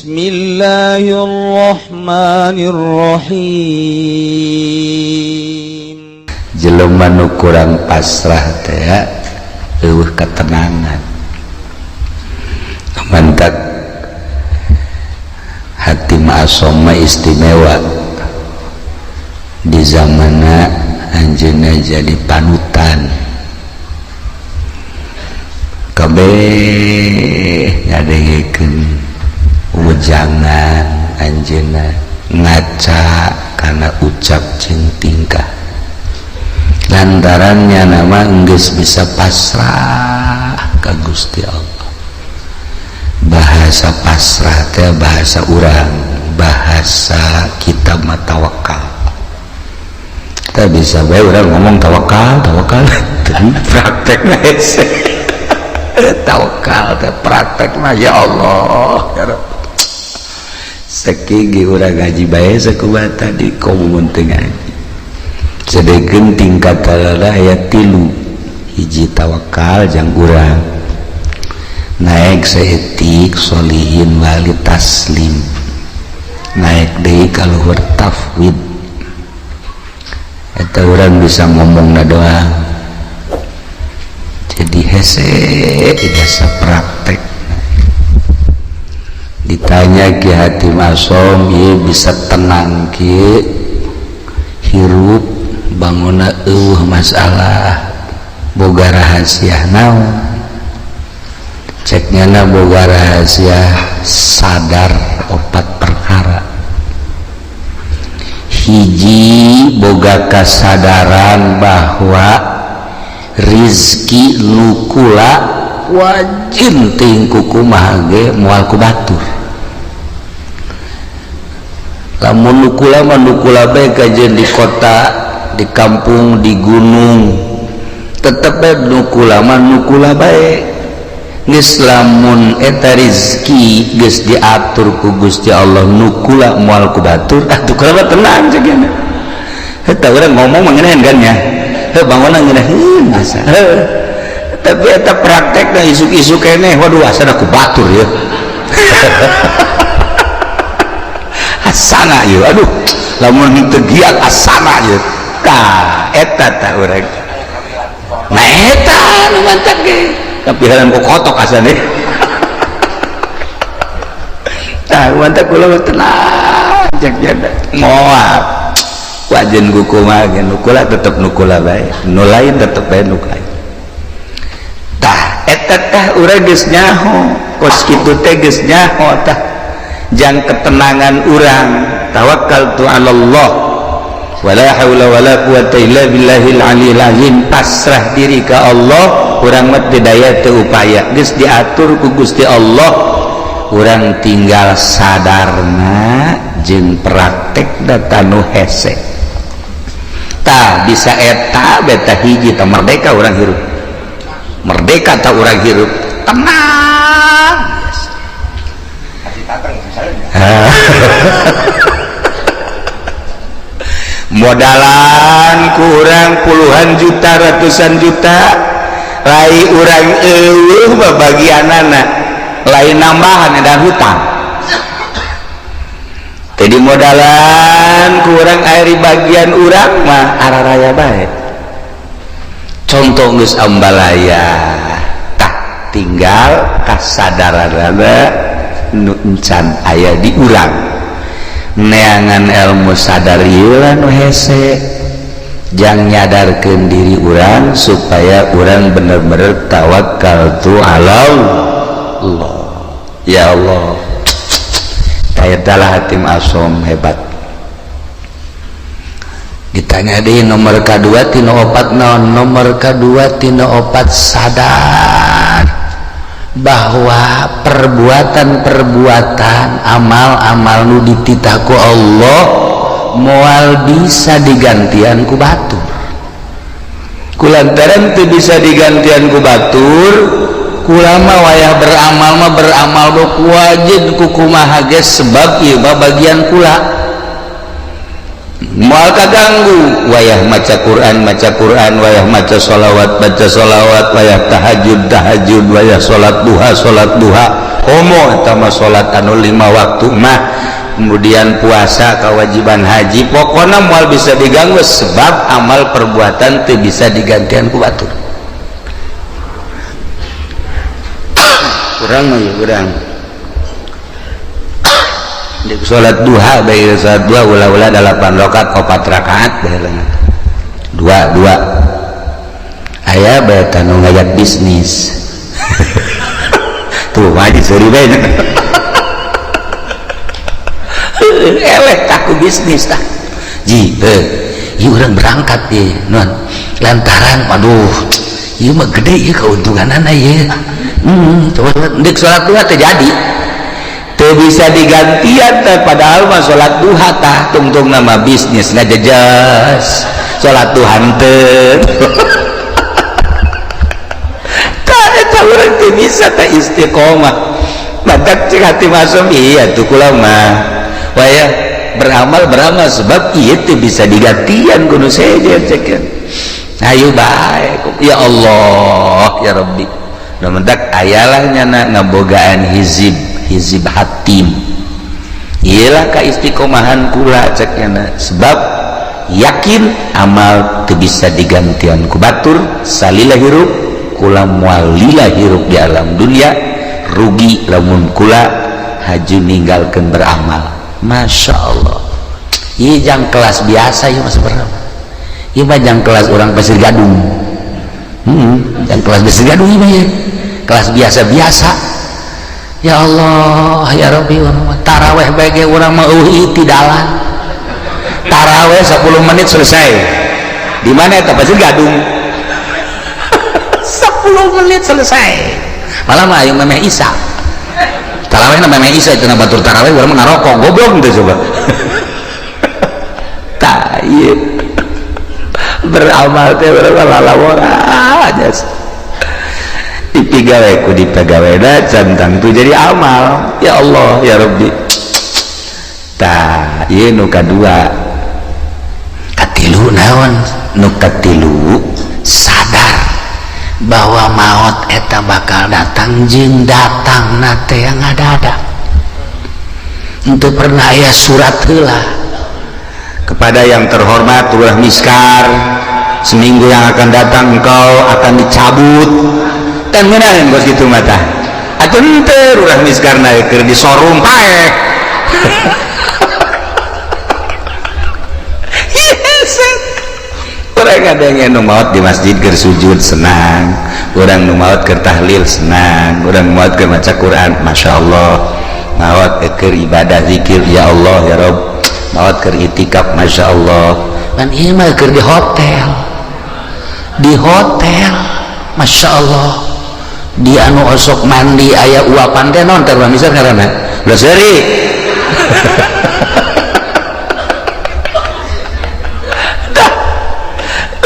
Bismillahirrahmanirrahim. Jelema nu kurang pasrah teh eueuh ketenangan. Mantak hati ma'asoma istimewa di zamana anjeunna jadi panutan. Kabeh ngadengekeun wejangan anjeunna ngaca kana ucap jeung tingkah. Lantarannya nama geus bisa pasrah ka Gusti Allah. Bahasa pasrah teh bahasa urang, bahasa kita mah tawakal. Kita bisa bae urang ngomong tawakal, tawakal, praktekna hese. Tawakal teh praktekna ya Allah, ya Rabb. Sakigi urang ngaji bae sakumaha tadi komo teu ngaji. Sedengkeun tingkat aya 3, hiji tawakal jang urang. Naik saeutik solihin wali taslim, naik deui ka luhur tafwid. Eta urang bisa ngomongna doang, jadi hese biasa praktek. Ditanya Ki Hatim Asom, ieu bisa tenang ki hirup bangunna eueuh masalah, boga rahasia naon? Ceknya boga rahasia sadar 4 perkara. Hiji, boga kasadaran bahwa rizki nukula wajin ting kukumaha ge moal ku batur. Lamun nukula mah nukula bae kajeun di kota, di kampung, di gunung, tetep bae nukula mah nukula bae. Geus lamun eta rizki geus diatur ku Gusti Allah nukula moal ku batur, atuh kumaha tenang ceukna. Eta urang ngomong mah ngeunaheun kan nya. Heuh bangunna ngeunaheun asa. Heuh. Tapi eta praktekna isuk-isuk keneh, waduh asana ku batur ya. Asana ieu, aduh lamun teu giat asana ieu. Tah eta tah urang. Nah eta nu mantap ge. Tapi heran kok kotok asane. Tah mantap kula tenang cek jada. Moal. Wajen kumaha ge nukula tetep nukula bae. Nu lain tetep bae nu lain. Tah eta tah urang geus nyaho, kos kitu teh geus nyaho tah. Jang ketenangan urang, tawakkaltu 'ala Allah. Wala haula wala quwata illa billahil aliyil azim. Pasrah diri ka Allah, urang mah teu daya teu upaya, geus diatur ku Gusti Allah, urang tinggal sadarna jeung praktek data nu hese. Tah bisa eta beta hiji tah merdeka urang hirup, merdeka tah urang hirup tenang. Modalan kurang puluhan juta ratusan juta, lai urang eueuh babagianana, lain nambahan dan hutang. Jadi modalan kurang air bagian urang mah araraya bae. Contoh geus ambalaya, tah tinggal kasadaranana nu encan aya di urang. Neangan ilmu sadar ieu lah nu hese, jang nyadarkeun diri urang supaya urang bener-bener tawakal tu ala Allah. Ya Allah, tah Hatim Asom hebat. Ditanya di nomor K2 tina 4 naon? Nomor K2 tina 4 sadar bahwa perbuatan-perbuatan amal-amal nu dititah ku Allah moal bisa digantian ku batur. Kulantaran teu bisa digantian ku batur, kulama wayah beramal mah beramal ku wajib ku kumaha ge sebab ieu mah bagian kula. Moal kaganggu wayah maca Quran maca Quran, wayah maca sholawat baca sholawat, wayah tahajud tahajud, wayah salat duha salat duha. Komo eta mah salat anu 5 waktu mah, kemudian puasa, kewajiban haji, pokoknya moal bisa diganggu sebab amal perbuatan teu bisa digantian ku batur. Kurang mah kurang. Di salat duha bae salat duha ulah-ulah 8 rakaat 4 rakaat bae dua dua. Aya bae tanu ngajak bisnis. Tuh mah diseuri bae. Eleh aku bisnis tah. Ji, ieu urang berangkat ieu, non. Lantaran aduh, ieu mah gede ieu keuntunganana ieu. Coba deuk salat duha teh jadi. Teu bisa digantian teh padahal mah salat duha tah tungtung nama bisnis ngajejas. Salat duha henteu. Tah eta urang teu bisa teh istiqomah. Matak cek hati masum iya tuh kula mah. Waya beramal sebab ieu teu bisa digantian kudu sejen cekeun. Ayo bae ya Allah ya Rabbi. Nu mentak ayalah nyana ngabogaan hizib hatim. Iyalah ka istiqomahan kula cek nyana sebab yakin amal teu bisa digantian ku batur salila hirup kula moal lila hirup di alam dunia rugi lamun kula haju ninggalkeun beramal. Masya Allah, ieu jang kelas biasa ieu mah sebenarnya. Ieu mah jang kelas orang Pasir Gadung. Jang kelas Pasir Gadung ieu mah ieu. Kelas biasa-biasa. Ya Allah, ya Rabbi, taraweh bae ge urang mah eueuh tidalan. Taraweh 10 menit selesai. Di mana eta Pasir Gadung? 10 menit selesai. Malah mah ayeuna memeh Isa. Taraweh na memeh Isa cenah batur taraweh urang mah ngarokok goblok teh coba. Tah ieu beramal teh beramal lalawora aja. Dipigawe ku dipegawena can tangtu jadi amal. Ya Allah ya Rabbi. Tah ieu nu kadua. Katilu naon? Nu katilu sadar bahwa maut eta bakal datang jeung datang nate yang ada-ada. Untuk pernah aya surat heula kepada yang terhormat Lurah Miskar, seminggu yang akan datang engkau akan dicabut. Dan ngeunaheun kos kitu mah tah. Atuh henteu Lurah Miskar na keur disorung paek. Orang ada yang nu maot di masjid keur sujud senang, orang nu maot keur tahlil senang, orang maot keur maca Quran, masya Allah, maot keur ibadah zikir ya Allah ya Rob, maot keur itikaf masya Allah. Dan ieu mah keur di hotel, masya Allah. Di anu osok mandi aya uapan teh non teh misal ngaranna, ulah seuri.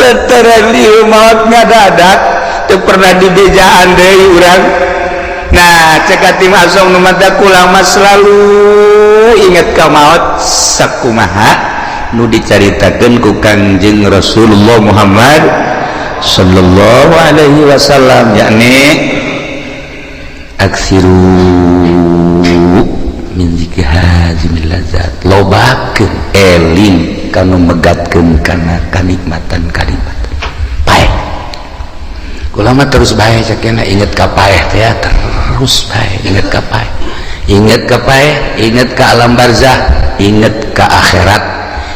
Lantaran ieu maot ngadadak teu pernah dibejaan deui urang. Nah, cek hati masung nu mata kula mah selalu inget ka maot sakumaha nu dicaritakeun ku Kangjeng Rasulullah Muhammad sallallahu alaihi wasallam, yakni aksiru min zikri hazimil lazat, lobakeun eling kanu megatkeun kana kanikmatan kanikmatan paeh. Kula mah terus bae cekena inget ka paeh teh terus bae inget ka paeh, inget ka paeh, inget ka alam barzah, inget ka akhirat,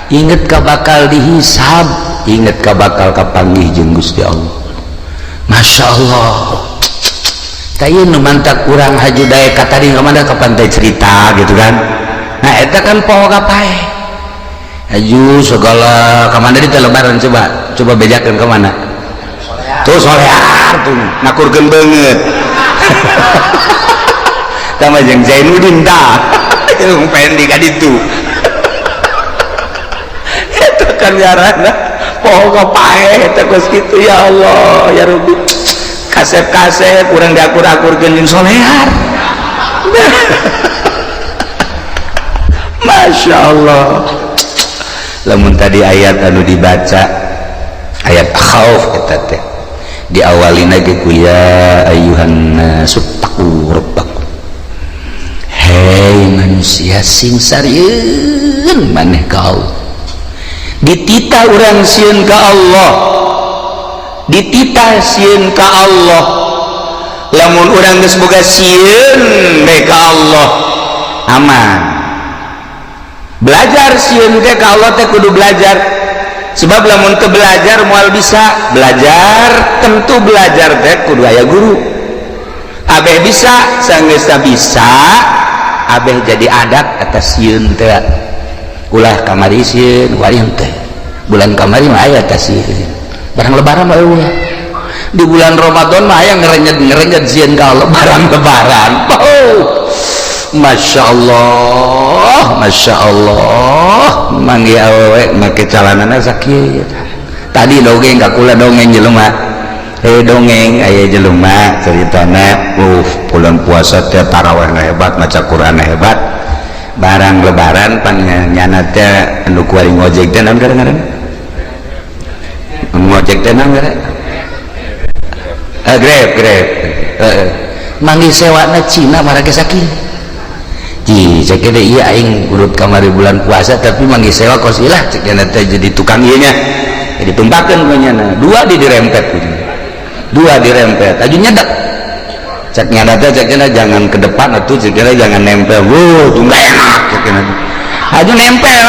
inget ka bakal dihisab, inget ka bakal kapanggih jeung Gusti Allah. Masya Allah. Tah ieu nu mantak urang haju daek ka tadi ka mana ka pantai cerita gitu kan. Nah eta kan poho ka paeh. Haju segala ka mana di lebaran coba coba bejakeun ka mana. Tuh solear tuh nakurkeun beungeut. Tah mah jeung Zainuddin tah. Jeung pendi ka ditu. Eta kan ngaranna poho ka paeh eta geus kitu ya Allah ya Rabbi. Kasep-kasep urang diakur-akurkeun jeung solear. Masya Allah. Lamun tadi ayat anu dibaca ayat khauf eta teh diawalina ge ku ya ayyuhan nasu taqu rabbakum. Hei manusia, sing sarieun maneh ka Allah. Dititah urang sieun ka Allah, dititah sieun ka Allah. Lamun urang geus boga sieun bae ka Allah, aman. Belajar sieun teh ka Allah teh kudu belajar, sebab lamun teu belajar moal bisa. Belajar, tentu belajar teh kudu aya guru. Abeh bisa, sanggeus bisa, abeh jadi adat atas sieun teh. Ulah kamari sieun, wari teh bulan kamari mah aya teh sieun. Barang Lebaran mah ulah. Di bulan Ramadan mah aya ngerenyet ngerenyet sieun ka Allah. Barang Lebaran, oh, Masya Allah, Masya Allah, manggih awewe make calanana sakit. Tadi dongeng ka kula, dongeng jelema, eh, dongeng aya jelema ceritana, bulan puasa teh tarawih hebat, maca Quran hebat. Barang Lebaran pan nyana teh anu kuari ngojek teh, naon ngaranna ngojek teh, naon ngaranna? Grab, Grab. Manggih sewana Cina marake sakieu. Ji, cek deh, iya, aing urut kamari bulan puasa tapi manggih sewa kos ilah, cek teh jadi tukang ieu nya. Jadi tumpakeun ku nyana. Dua di dirempet, dua dirempet. Aju nyedak. Cek nyana teh, cek nyana, jangan ke depan atuh, cek nyana, jangan nempel. Wuh, tuh nggak enak, cek nyana. Aju nempel.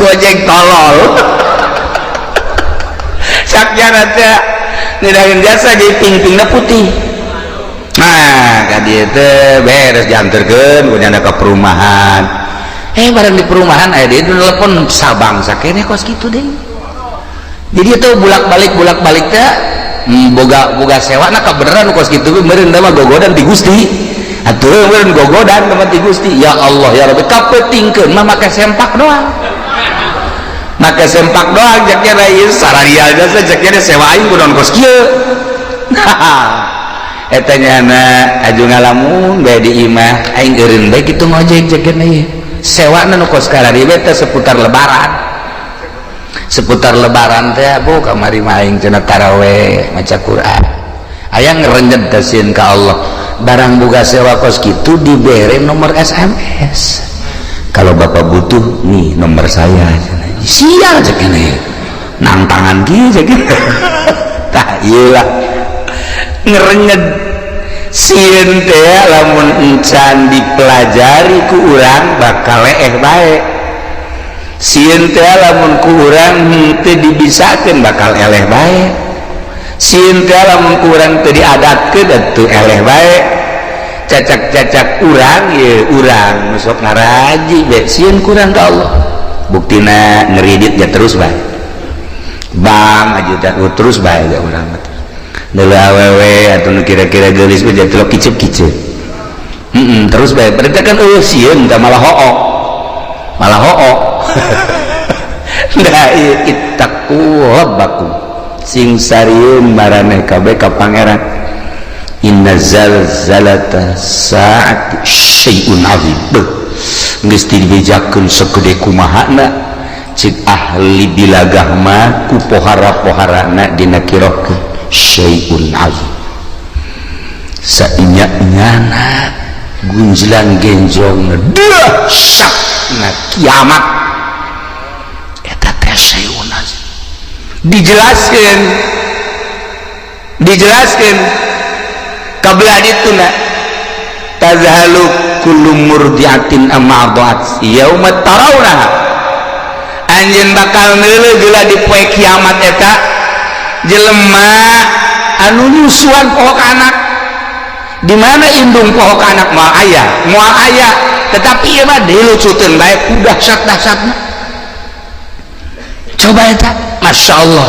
Gojek tolol. Cek nyana teh ngedahin jasa jadi ping-pingna putih. Nah, ka dieu teh beres dianterkeun ku nyana ke perumahan. Eh, barang di perumahan aya dia telepon sabang sakene kos kitu deh. Jadi itu bulak-balik bulak-balik teh boga boga sewa. Nah, kebenaran kos kitu meureun mah gogodan ti Gusti. Atuh meureun gogodan mah ti Gusti. Ya Allah ya Rabbi, kapetingkeun mah make sempak doang. Make sempak doang, cek nya ieu sararia jasa, cek nya sewa aing kunaon kos kieu. Eta nyana aju ngalamun bae di imah, aing eureun bae kitu ngojek, cek nya ieu. Sewana nu kos karari teh seputar Lebaran. Seputar Lebaran teh, bu, kamari mah aing cenah taraweh maca Quran. Aya ngerenjet teh sieun ka Allah. Barang boga sewa kos kitu dibere nomor SMS. "Kalau Bapak butuh, nih nomor saya." Sial, cek ini nang tangan kieu, cek. Tah, ieu lah ngerenyet sieun teh. Lamun encan dipelajari ku urang bakal leeh bae. Sieun teh lamun ku urang henteu dibisakeun bakal eleh bae. Sieun teh lamun ku urang teu diadatkeun atuh eleh bae. Cacak-cacak urang ye, urang nu sok ngaraji be sieun kurang ka Allah, buktina ngeridit ya terus bae. Bang aja tak terus bae ga urang mah deuleu awewe atau nu kira-kira geulis mah jadi kicep-kicep. Terus bae berarti kan eueuh sieun tah, malah ho'o, malah ho'o. Nah, ieu ittaqu rabbakum, sing sarieun maraneh kabeh ka Pangeran. Inna zalzalata saati syai'un azim. Beuh, geus dibejakeun segede kumahana cek ahli bilagah mah ku pohara-poharana dinakirohkeun syai'un azim. Sainya-nyana gunjlang genjong dahsyatna kiamat eta teh syai'un azim. Dijelaskeun, dijelaskeun kabelah dituna, tazhalu kullu murdiatin amma arda'at yauma tarawnaha. Anjeun bakal neuleuh geula di poe kiamat eta jelema anu nyusuan poho anak. Di mana indung poho anak? Moal aya, moal aya. Tetapi ieu mah dilucuteun bae ku dahsyat-dahsyatna. Coba eta, Masya Allah,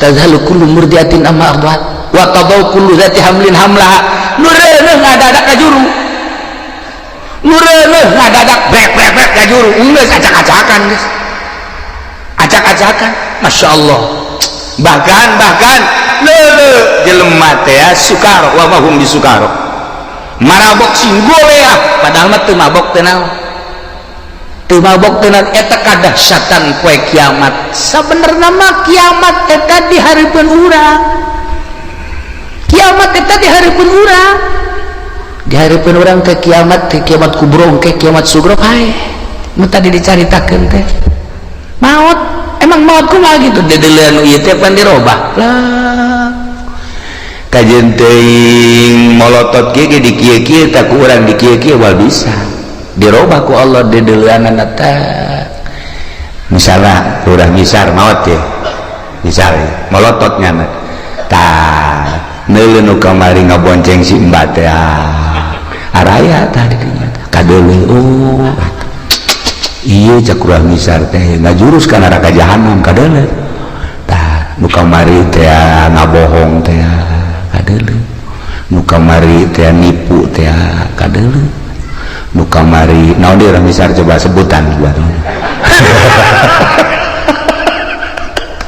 tazhalu kullu murdiatin amma arda'at wa tadau kullu dzati hamlin hamlaha. Nu reuneuh ngadadak ka juru, nu reuneuh ngadadak brek brek brek ka juru. Geus acak-acakan, geus acak-acakan. Masya Allah. Bahkan bahkan lele jelema teh sukaro wa ma hum bisukaro, marabok sing goleah, padahal mah teu mabok teu naon, teu mabok teu naon. Eta kadahsyatan poe kiamat. Sabenerna mah kiamat eta di hareupeun urang, kiamat eta di hareupeun urang. Dihareupeun urang teh kiamat teh kiamat kubro ke kiamat sugro pae. Nu tadi dicaritakeun teh. Maut, emang maut kumaha gitu dedeuleun ieu teh pan dirobah. Lah. Kajeun teuing molotot kieu ge di kieu-kieu tak ku urang di kieu-kieu wal bisa. Dirobah ku Allah dedeuleunana teh. Misalnya urang misar maut ya. Misal molotot nyana. Tah, neuleuh nu kamari ngabonceng si Mbak teh. Araya tadi dinya kadeuleu oh iya cak urang misar teh ngajurus ka neraka jahanam kadeuleu tah nu kamari teh ngabohong teh kadeuleu nu kamari teh nipu teh kadeuleu nu kamari naon deui urang misar coba sebutan buat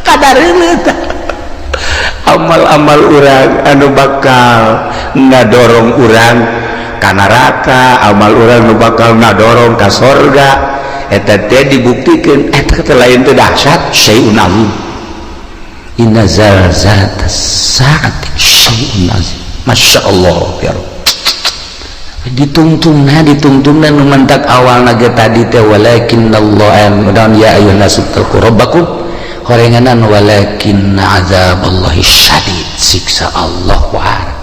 kadareuleu tah amal-amal urang anu bakal ngadorong urang ka neraka, amal urang nu bakal ngadorong ka sorga eta teh dibuktikeun eta teh lain teh dahsyat syai'un azim inna zalzatas saati syai'un azim masya Allah ya Rabb ditungtungna nu mantak awalna ge tadi teh walakinnallaha dan ya ayyuhan nasu taqu rabbakum horenganan walakinna azaballahi syadid siksa Allah wahar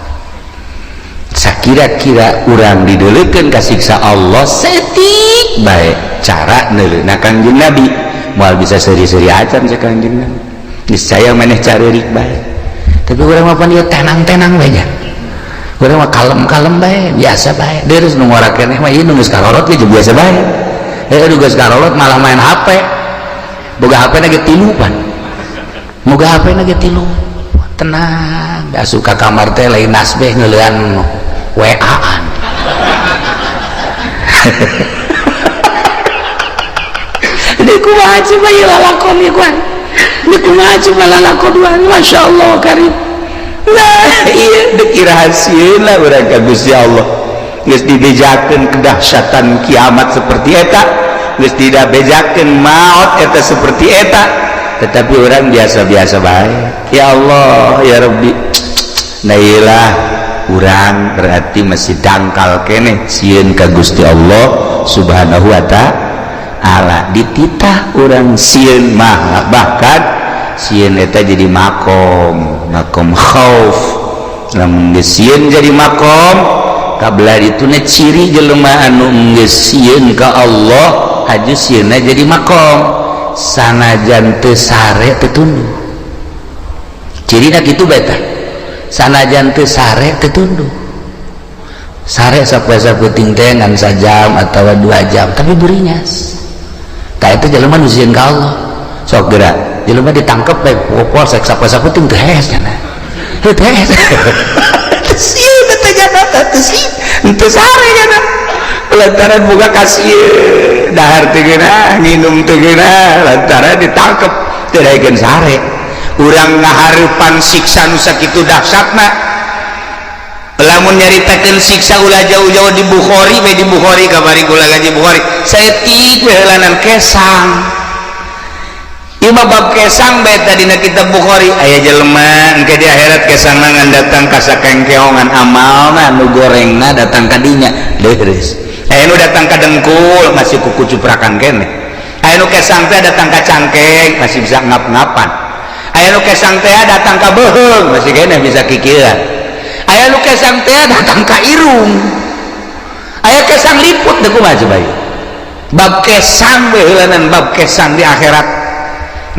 sakira-kira urang dideulekeun ka siksa Allah setik bae cara neuleuna Kangjeng Nabi moal bisa seuri-seuri acan sa Kangjeng Nabi niscaya maneh careurik bae tapi urang mah pan ieu tenang-tenang bae nya urang mah kalem-kalem bae biasa bae deurus nu ngora keneh mah ieu nu geus karorot ge biasa bae nu geus karorot malah main HP boga HP na ge tilu pan boga HP na ge tilu tenang asup ka kamar teh lain nasbeh ngeulean WA-an. Ini kumaha coba ieu lalakon ieu kuan. Ini kumaha coba lalakon kuan. Masya Allah karim. Nah, ieu deuk rahasieun lah urang ka Gusti Allah. Geus dibejakeun kedahsyatan kiamat seperti eta, geus dibejakeun maut eta seperti eta, tetapi orang biasa-biasa bae. Ya Allah, ya Rabbi. Nah iyalah urang berarti masih dangkal keneh sieun ka Gusti Allah Subhanahu wa ta'ala dititah urang sieun mah bahkan sieun eta jadi makom makom khauf lamun geus sieun jadi makom kabla dituna ciri jelema anu geus sieun ka Allah haju sieunna jadi makom sanajan teu sare teu tunduh cirina kitu bae tah sanajan teu sare teu tunduh sare sapoe-sapoe teh ngan sajam atawa 2 jam tapi burinyas tah eta jelema nu sieun ka Allah sok geura jelema ditangkep bae polsek sapoe-sapoe teh teu hees nya teu hees sieun teh jana teu sieun teu sare nya lantaran boga kasieun dahar teu geunah nginum teu geunah lantaran ditangkep teu daekeun sare urang ngahareupan siksa nu sakitu dahsyatna lamun nyaritakeun siksa ulah jauh-jauh di Bukhari bae di Bukhari kamari kula ngaji Bukhari saeutik we heulanan kesang ieu mah bab kesang bae tadina kitab Bukhari aya jelema engke di akhirat kesangna ngan datang ka sakengkeongan amalna nu gorengna datang ka dinya leures aya nu datang ka dengkul masih kuku cuprakan keneh aya nu kesang teh datang ka cangkeng masih bisa ngap-ngapan aya nu kesang teh datang ka beuheung masih keneh bisa kikieuan aya nu kesang teh datang ka irung aya kesang liput teh kumaha coba ieu bab kesang we heulanan bab kesang di akhirat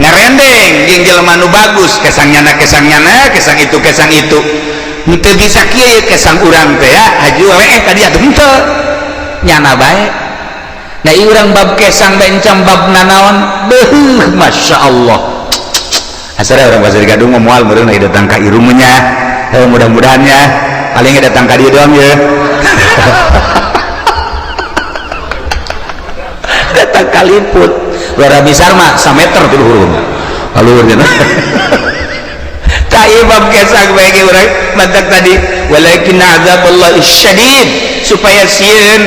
ngarendeng jeung jelema nu bagus kesang nyana kesang itu henteu bisa kieu ye kesang urang teh ya haju we ka dieu henteu nyana bae nah ieu urang bab kesang bencam bab nanaon beuh masyaallah asal orang Pasir Gadung mau mual meureun datang ka irung nya mudah-mudahan ya paling datang ka dieu doang ya datang ka liput luar besar mah sameter tuh luhur luhur nya tah ieu bab kesang bae ge urang mantak tadi walakin azaballahi syadid supaya sieun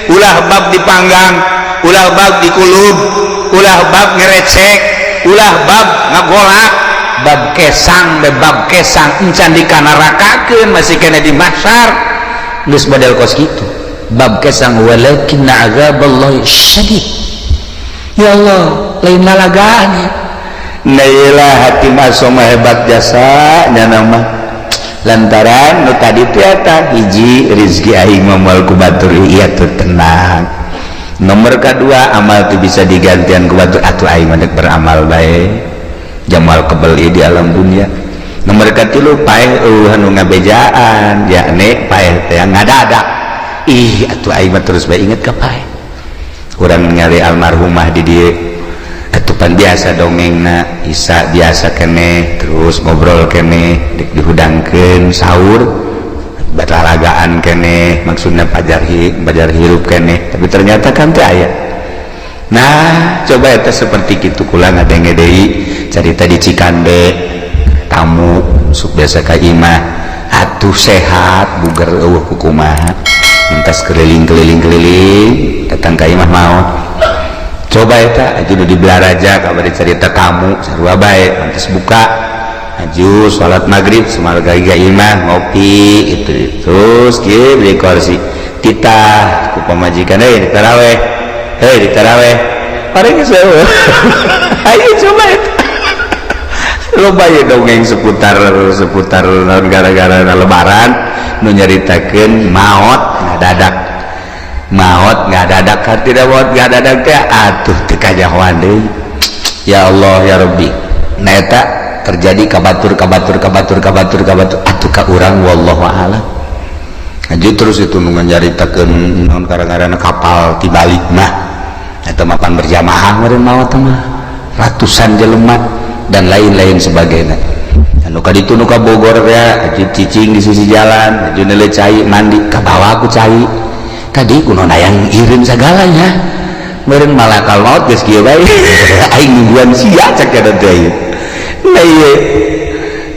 ulah bab dipanggang ulah bab dikulub ulah bab ngerecek ulah bab ngagolak bab kesang be bab kesang encan dikanarakakeun masih kena di mahsyar Geus model kos kitu bab kesang, walakin azaballahi syadid. Ya Allah, lain lalagaan ya. Nah, iyalah Hatim Asom hebat jasa nya nama, lantaran nu tadi teh eta hiji, rizki aing mah moal ku batur, iya tuh tenang. Nomor kedua, amal tuh bisa digantian ku batur, atuh aing mah beramal bae jamal kebel di alam dunia. Nomor katilu, paeh eueuh anu ngabejaan, yakni paeh teh ngadadak. Ih, atuh aing mah terus bae inget ka paeh. Urang ningali almarhumah di dieu atuh pan biasa dongengna isa, biasa keneh, terus ngobrol keneh, dik dihudangkeun sahur, batalagaan keneh, maksudnya pajar hi, pajar hirup keneh, tapi ternyata kan teh aya. Nah, coba eta seperti kitu. Kula ngadenge deui carita di Cikande, tamu sok biasa ka imah, atuh sehat buger, eueuh kukumaha, mentas keliling-keliling keliling, datang ka imah maot. Coba eta aju di Balaraja kabar cerita, tamu sarua bae, mantas buka aju salat maghrib, semarga ka imah ngopi itu, terus kieu beli kursi, titah ku pamajikan, "Hei, ditaraweh, hei, ditaraweh." Paling geus. Ayo coba eta loba ya dongeng seputar seputar gara-gara lebaran nu nyaritakeun maot ngadadak, maot ngadadak, tidak maot ngadadak teh atuh teu kanyahoan deui. Ya Allah, ya Rabbi. Nah, eta terjadi ka batur, ka batur, ka batur, ka batur, ka batur, atuh ka urang wallahu a'lam. Aju terus itu nu nyaritakeun naon, gara-gara kapal tibalik mah eta mapan berjamaah meureun maot mah ratusan jelema dan lain-lain sebagainya. Anu ka ditu nu ka Bogor ya, aju cicing di sisi jalan, aju neuleuh cai, mandi ka bawa ku cai tadi kuno hayang ireun sagalanya meureun malakal maut geus kieu bae, aing nungguan sia, cek eta teh. Nah, ieu.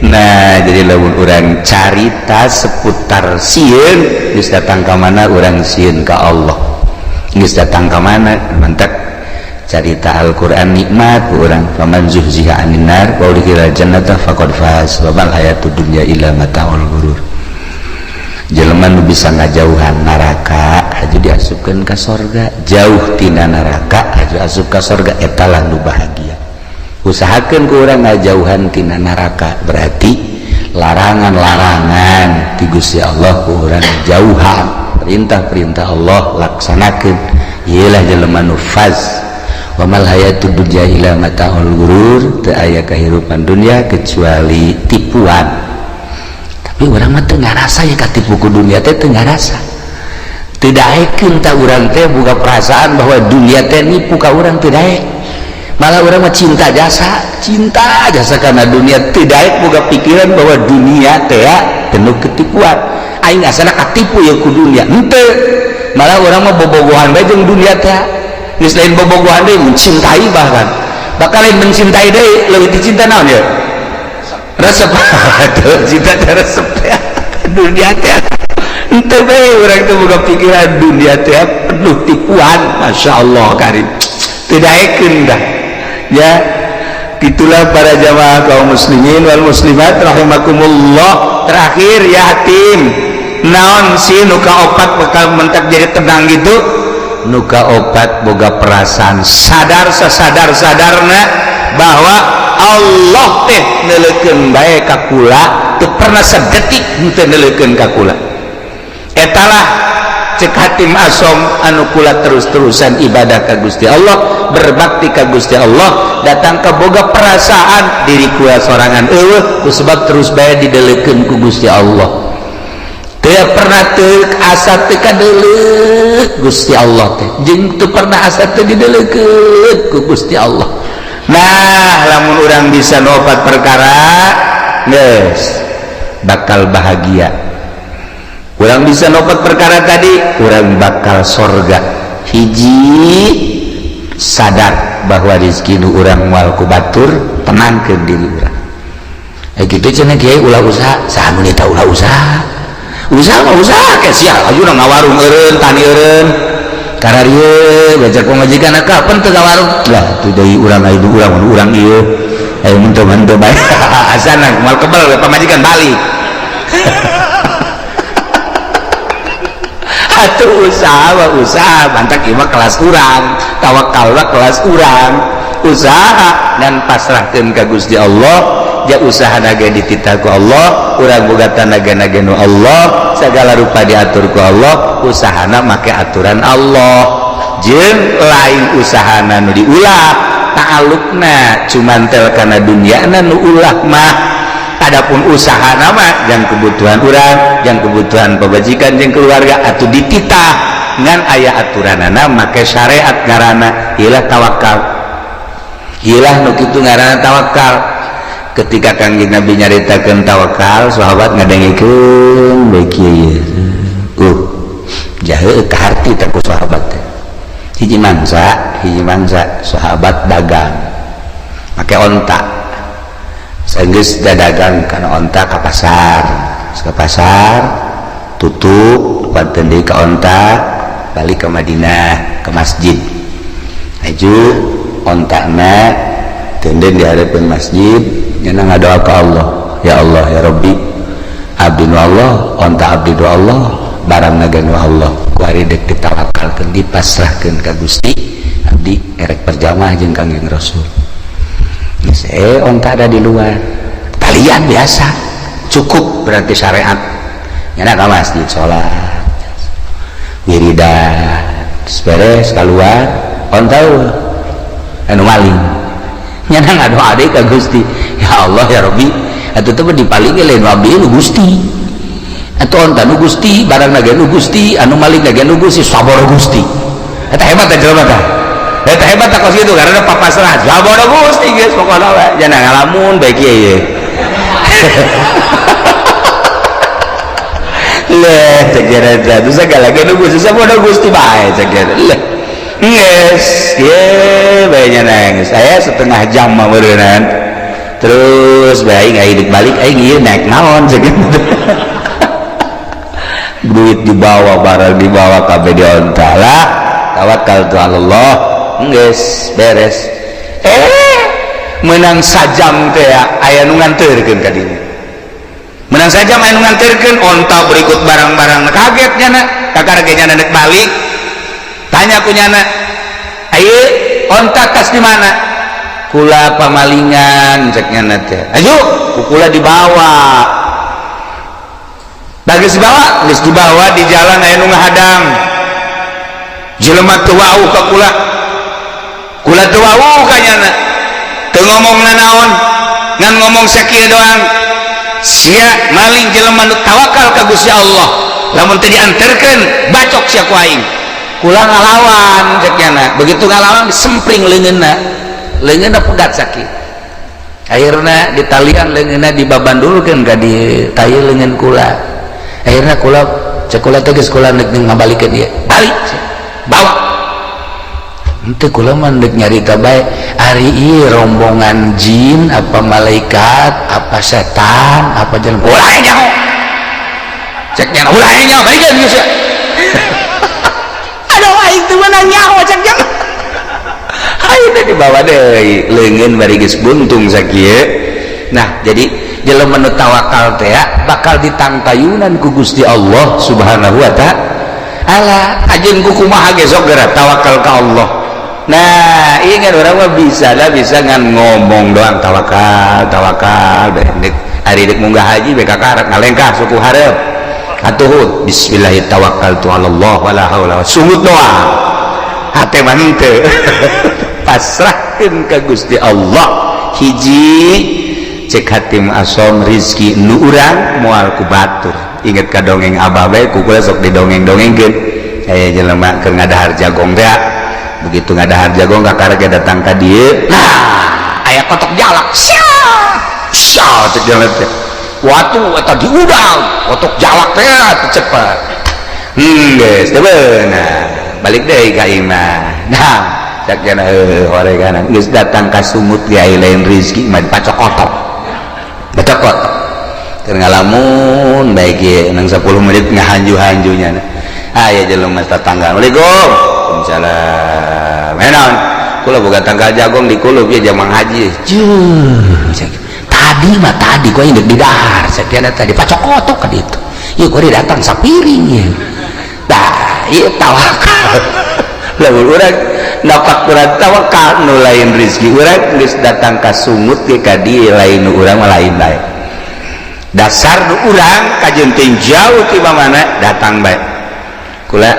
Nah, jadi lamun urang carita seputar sieun, geus datang ka mana urang sieun ka Allah, geus datang ka mana. Mantap carita Al-Qur'an, nikmat ku urang, faman zuhziha anin nar wa udkhila jannata faqad faz wa mal hayatud dunya illa mataul ghurur. Jelema nu bisa ngajauhan neraka haju diasupkeun ka sorga, jauh tina neraka haju asup ka sorga, eta lah nu bahagia. Usahakeun ku urang ngajauhan tina neraka, berarti larangan-larangan ti Gusti Allah ku urang jauhan, perintah-perintah Allah laksanakeun, ieulah jelema nu faz. Wa mal hayatud dunya illa mataul ghurur, teu aya kahirupan dunia kecuali tipuan. Tapi urang mah teu ngarasa ya katipu ku dunia teh, teu ngarasa, teu daekeun. Ta urang teh boga perasaan bahwa dunia teh nipu ka urang, teu daek. Malah urang mah cinta jasa, cinta jasa karena dunia, teu daek boga pikiran bahwa dunia teh penuh ketipuan. Aing asana katipu ya ku dunia, henteu. Malah urang mah bobogohan bae jeung dunia teh. Geus lain bobogohan deui, mencintai, bahkan bakal lain mencintai deui, leuwih dicinta naon ya, resep. Cinta teh resep teh dunia teh. Henteu bae urang teh boga pikiran dunia teh penuh tipuan. Masya Allah karim, teu daekeun dah ya. Itulah para jamaah kaum muslimin wal muslimat rahimakumullah. Terakhir ya, Hatim, naon sih nu kaopat bakal mentak jadi tenang gitu? Nu kaopat, boga perasaan sadar sasadar sadarna bahwa Allah teh neuleukeun bae ka kula, teu pernah sedetik henteu neuleukeun ka kula. Etalah cek Hatim Asom anu kula terus-terusan ibadah ka Gusti Allah, berbakti ka Gusti Allah, datang ke boga perasaan diri kula sorangan eueuh, ku sebab terus bae dideleukeun ku Gusti Allah. Teu pernah teu asa teu kadeuleuk Gusti Allah teh, jeung teu pernah asa teu dideleukeun ku Gusti Allah. Nah, lamun urang bisa nopat perkara geus bakal bahagia. Urang bisa nopat perkara tadi, urang bakal sorga. Hiji, sadar bahwa rezeki nu urang moal ku batur, tenangkeun diri urang. Eh, gitu cenah kiai, ulah usaha. Saha nu nita ulah usaha? Usaha mah usaha ke sia, aju ngawarung eureun, tani eureun kararieu, belajar pamajikan, kapan teu ngawarung lah tuh deui urang aya urang urang ieu. Ayo mun teu mah teu bae, asana moal kebel pamajikan balik. Atuh usaha mah usaha, mantak ieu mah kelas urang, tawakal mah kelas urang. Usaha dan pasrahkeun ka Gusti Allah, ja usaha naga dititah ku Allah, urang boga tanaga naga nu Allah, segala rupa diatur ku Allah, usahana make aturan Allah. Jeung lain usahana nu diulah, ta'alluqna cuman tel kana dunyana nu ulah mah. Adapun usaha nama yang kebutuhan urang, yang kebutuhan pamajikan jeung keluarga atau dititah ngan aya aturanana make syariat ngaranna ilah tawakal. Ilah nu kitu ngaranna tawakal. Ketika Kangjeng Nabi nyaritakeun tawakal, sahabat ngadengikeun bae kieu. Jahe kaharti teh ku sahabat teh. Hiji mangsa sahabat dagang make onta. Sanggeus dagang kana onta ka pasar. Ka pasar tutup panten deui ka onta balik ke Madinah ke masjid. Aju ontana tenden di hadapan masjid, nyana ngadoa ka Allah, ya Allah ya Rabbi, abdi nu Allah, onta abdi nu Allah, barang naga nu Allah, ku ari deuk ditawakalkeun dipasrahkeun ka Gusti, abdi erek berjamaah jeung Kangjeng Rasul. Geus onta ada di luar talian biasa, cukup berarti syariat. Nyana ka masjid salat wiridan, beres keluar onta anu maling. Nyana ngadoa deui ka Gusti, ya Allah ya Rabbi, atuh teh dipaling lain abdi nu Gusti, atuh onta nu Gusti, barang naga nu Gusti, anu maling naga nu Gusti, sabar Gusti. Eta hebat teh jelema teh, eta hebat teh kos kitu karena papasrah sabar Gusti geus pokona we. Nyana ngalamun bae kieu ye. Leh cek eta tuh segala ge nu Gusti, sabar Gusti bae cek eta. Leh geus ye bae nyana geus aya setengah jam mah meureunnan. Terus bae aing hidup balik aing ieu naik naon cek gitu. Duit dibawa, barang dibawa kabeh di onta lah, tawakal tu Allah, geus beres. Menang sajam teh aya nu nganterkeun ka dinya. Menang sajam aya nu nganterkeun onta berikut barang-barang. Kaget nyana, kakara ge nyana nek balik. Tanya ku nyana, ayo onta tas di mana? Kula pamalingan cek nyana teh. Ayo kula dibawa. Bagus dibawa, geus dibawa di jalan aya nu ngahadang. Jelema teu wau ka kula. Kula teu wau ka nyana. Teu ngomong nanaon, ngan ngomong sakieu doang. Sia maling jelema nu tawakal ka Gusti Allah. Lamun teu dianterkeun, bacok sia ku aing. Kula ngalawan cek nyana. Begitu ngalawan disempring leungeunna. Leungeunna pegat sakit. Akhirna ditalian leungeunna dibabandulkeun ka di tai leungeun kula. Akhirna kula cek kula teh geus kula nek ngabalikeun ieu. Balik bawa. Henteu kula mah deuk nyarita bae ari ieu rombongan jin apa malaikat apa setan apa jelema. Ulah nyaho. Cek nyana ulah nyaho balikeun geus ya. Aduh aing teu meunang nyaho cek nyana. Ayeuna dibawa deui leungeun bari geus buntung sakieu. Nah, jadi jelema nu tawakal teh bakal ditangtayunan ku Gusti Allah Subhanahu wa ta'ala. Ajeun ku kumaha ge sok geura tawakal ka Allah. Nah, ingat orang mah bisa lah, bisa ngan ngomong doang tawakal, tawakal dek ari dek munggah haji bae kakarak ngalengkah suku hareup. Atuh bismillahirrahmanirrahim tawakkaltu 'ala Allah wala haula sungut doang. Hate mah henteu. Pasrahkeun ka Gusti Allah. Hiji cek hatim asom rizki nu urang moal ku batur. Inget ka dongeng abah bae ku kula sok didongeng-dongengkeun. Aya jelema keur ngadahar jagong teh. Begitu ngadahar jagong kakara ge datang ka dieu. Nah, aya kotok jalak. Sia! Sia cek jelema teh. Watu eta diudang, kotok jalak teh cepet. Geus teu beunang. Balik deui ka imah. Nah, cek jana heuh horeganan geus datang ka sumut ge aya lain rizki mah dipacok kotok. Pacok kotok. Keur ngalamun bae ge nang 10 menit ngahanju-hanjunya. Aya jelema tetangga. Assalamualaikum. Waalaikumsalam. Naon? Kula boga tangkal jagong di kulub ieu jamang haji. Juh. Tadi mah tadi gua indek di dahar, sakiana tadi pacok kotok ka ditu. Ieu gua datang sapiring ieu. Dah Ieu tawakal. Lamun urang napak kurang tawakal, nu lain rezeki urang geus datang ka sungut ge ka dieu, lain nu urang mah lain bae. Dasar nu urang kajeun jauh ti mana datang bae. Kula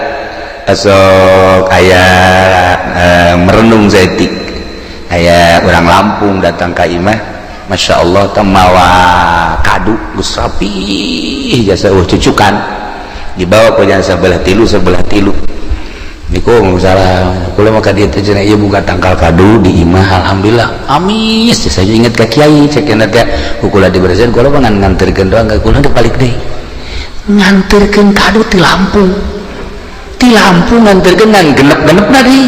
esok aya merenung saeutik, aya orang Lampung datang ka imah, Masya Allah, teh mawa kadu geus rapi jasa, cucukan dibawa ke jalan sebelah tilu sebelah tilu. Niku salah kula maka dia teh cenah, ieu buka tangkal kadu di imah, alhamdulillah amis. Saya inget ka kiai, cek teh ku kula dibersihan, kula mah nganterkeun doang, kula teh balik deui nganterkeun kadu ti Lampung, ti Lampung nganterkeun ngan genep-genepna deui.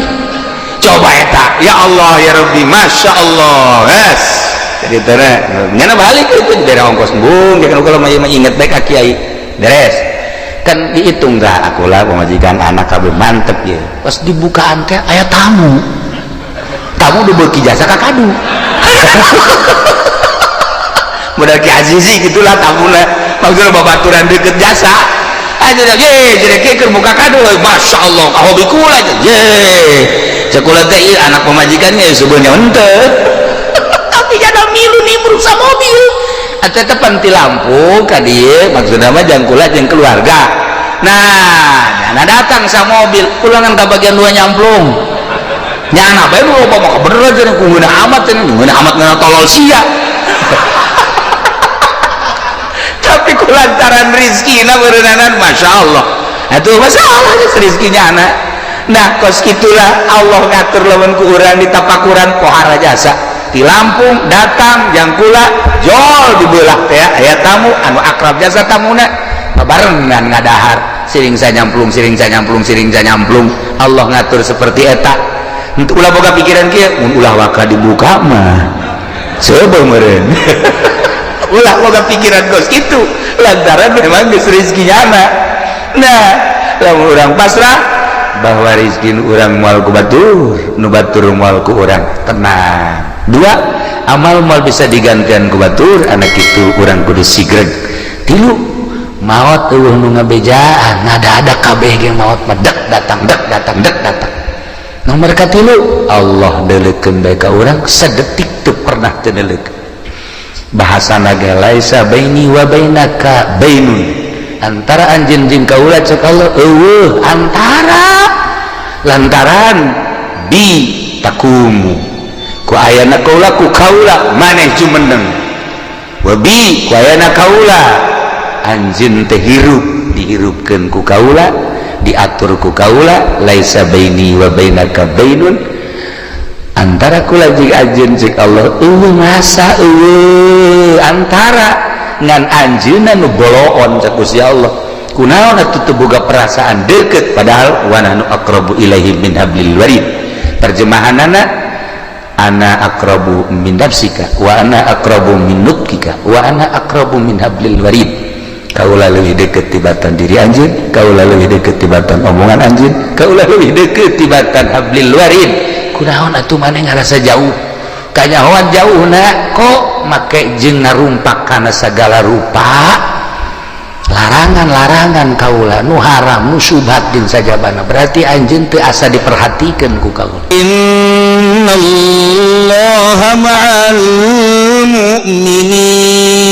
Coba eta, ya Allah ya Rabbi, Masya Allah. Yes, jadi teh nyana balik itu dari ongkos embung ya kan. Kalau mah inget bae ka kiai, beres kan dihitung dah, aku lah pemajikan anak kabeh mantep ya. Pas dibukaan teh aya tamu, tamu udah beuki jasa ka kadu modal Ki Azizi gitulah tamuna, maksudnya babaturan deket jasa aja. Ye, jadi keur buka kadu, Masya Allah, ka hobi kula. Ye, cek kula teh, ieu anak pemajikannya sebenarnya henteu, tapi jada milu nimbrung sa mobil tetepan ti Lampung ka dieu, maksudna mah jang kula jeung keluarga. Nah, nah datang sa mobil, pulangan ka bagian dua nyamplung nyana bae nu loba mah bener cenah, ku ngeunah amat cenah, ngeunah amat ngeunah tolol sia. Tapi kulantaran rizkina beureunanan, Masya Allah, atuh masalah rizkinya anak. Nah, kos itulah Allah ngatur lamun ku urang ditapakuran pohara jasa di Lampung datang jang kula jol dibelah teh aya tamu anu akrab jasa tamuna barengan ngadahar, siring sanyamplung, siring sanyamplung, siring sanyamplung. Allah ngatur seperti eta. Untuk ulah boga pikiran kieu, mun ulah waka dibuka mah coba meureun. Ulah boga pikiran kos kitu lantaran memang geus rezekinya anak. Nah, lamun urang pasrah bahwa rezeki urang moal ku batur, nu batur moal ku urang, tenang. Dua, amal moal bisa digantian ku batur, anak itu urang kudu sigreg. Tilu, maot eueuh nu ngabejaan, ngada-ada kabeh ge maot mah dek datang, dek datang, dek datang. Nomor katilu, Allah deuleukeun bae ka urang, sedetik teu pernah teu deuleukeun. Bahasana ge laisa baini wa bainaka bainun, antara anjeun jeung kaula, cek Allah, eueuh antara, lantaran bi takumu, ku ayana kaula, ku kaula maneh jumeneng, wa bi, ku ayana kaula anjeun teh hirup, dihirupkeun ku kaula, diatur ku kaula. Laisa baini wa bainaka bainun, antara kula jeung anjeun, cek Allah, eueuh masa eueuh antara, ngan anjeunna nu boloon, cek Gusti Allah. Kunaon atuh teu boga perasaan deukeut, padahal wa nahnu aqrabu ilaihi min hablil warid. Terjemahanana, ana aqrabu min nafsika wa ana aqrabu min nutkika wa ana aqrabu min hablil warid. Kaula leuwih deukeut tibatan diri anjeun, kaula leuwih deukeut tibatan omongan anjeun, kaula leuwih deukeut tibatan hablil warid. Kunaon atuh maneh ngarasa jauh, kanyahoan jauhna kok make jeung ngarumpak kana sagala rupa larangan-larangan kaula, nu haram, nu syubhat jeung sajabana, berarti anjeun teu asa diperhatikeun ku kaula. Innallaha ma'al mu'minin.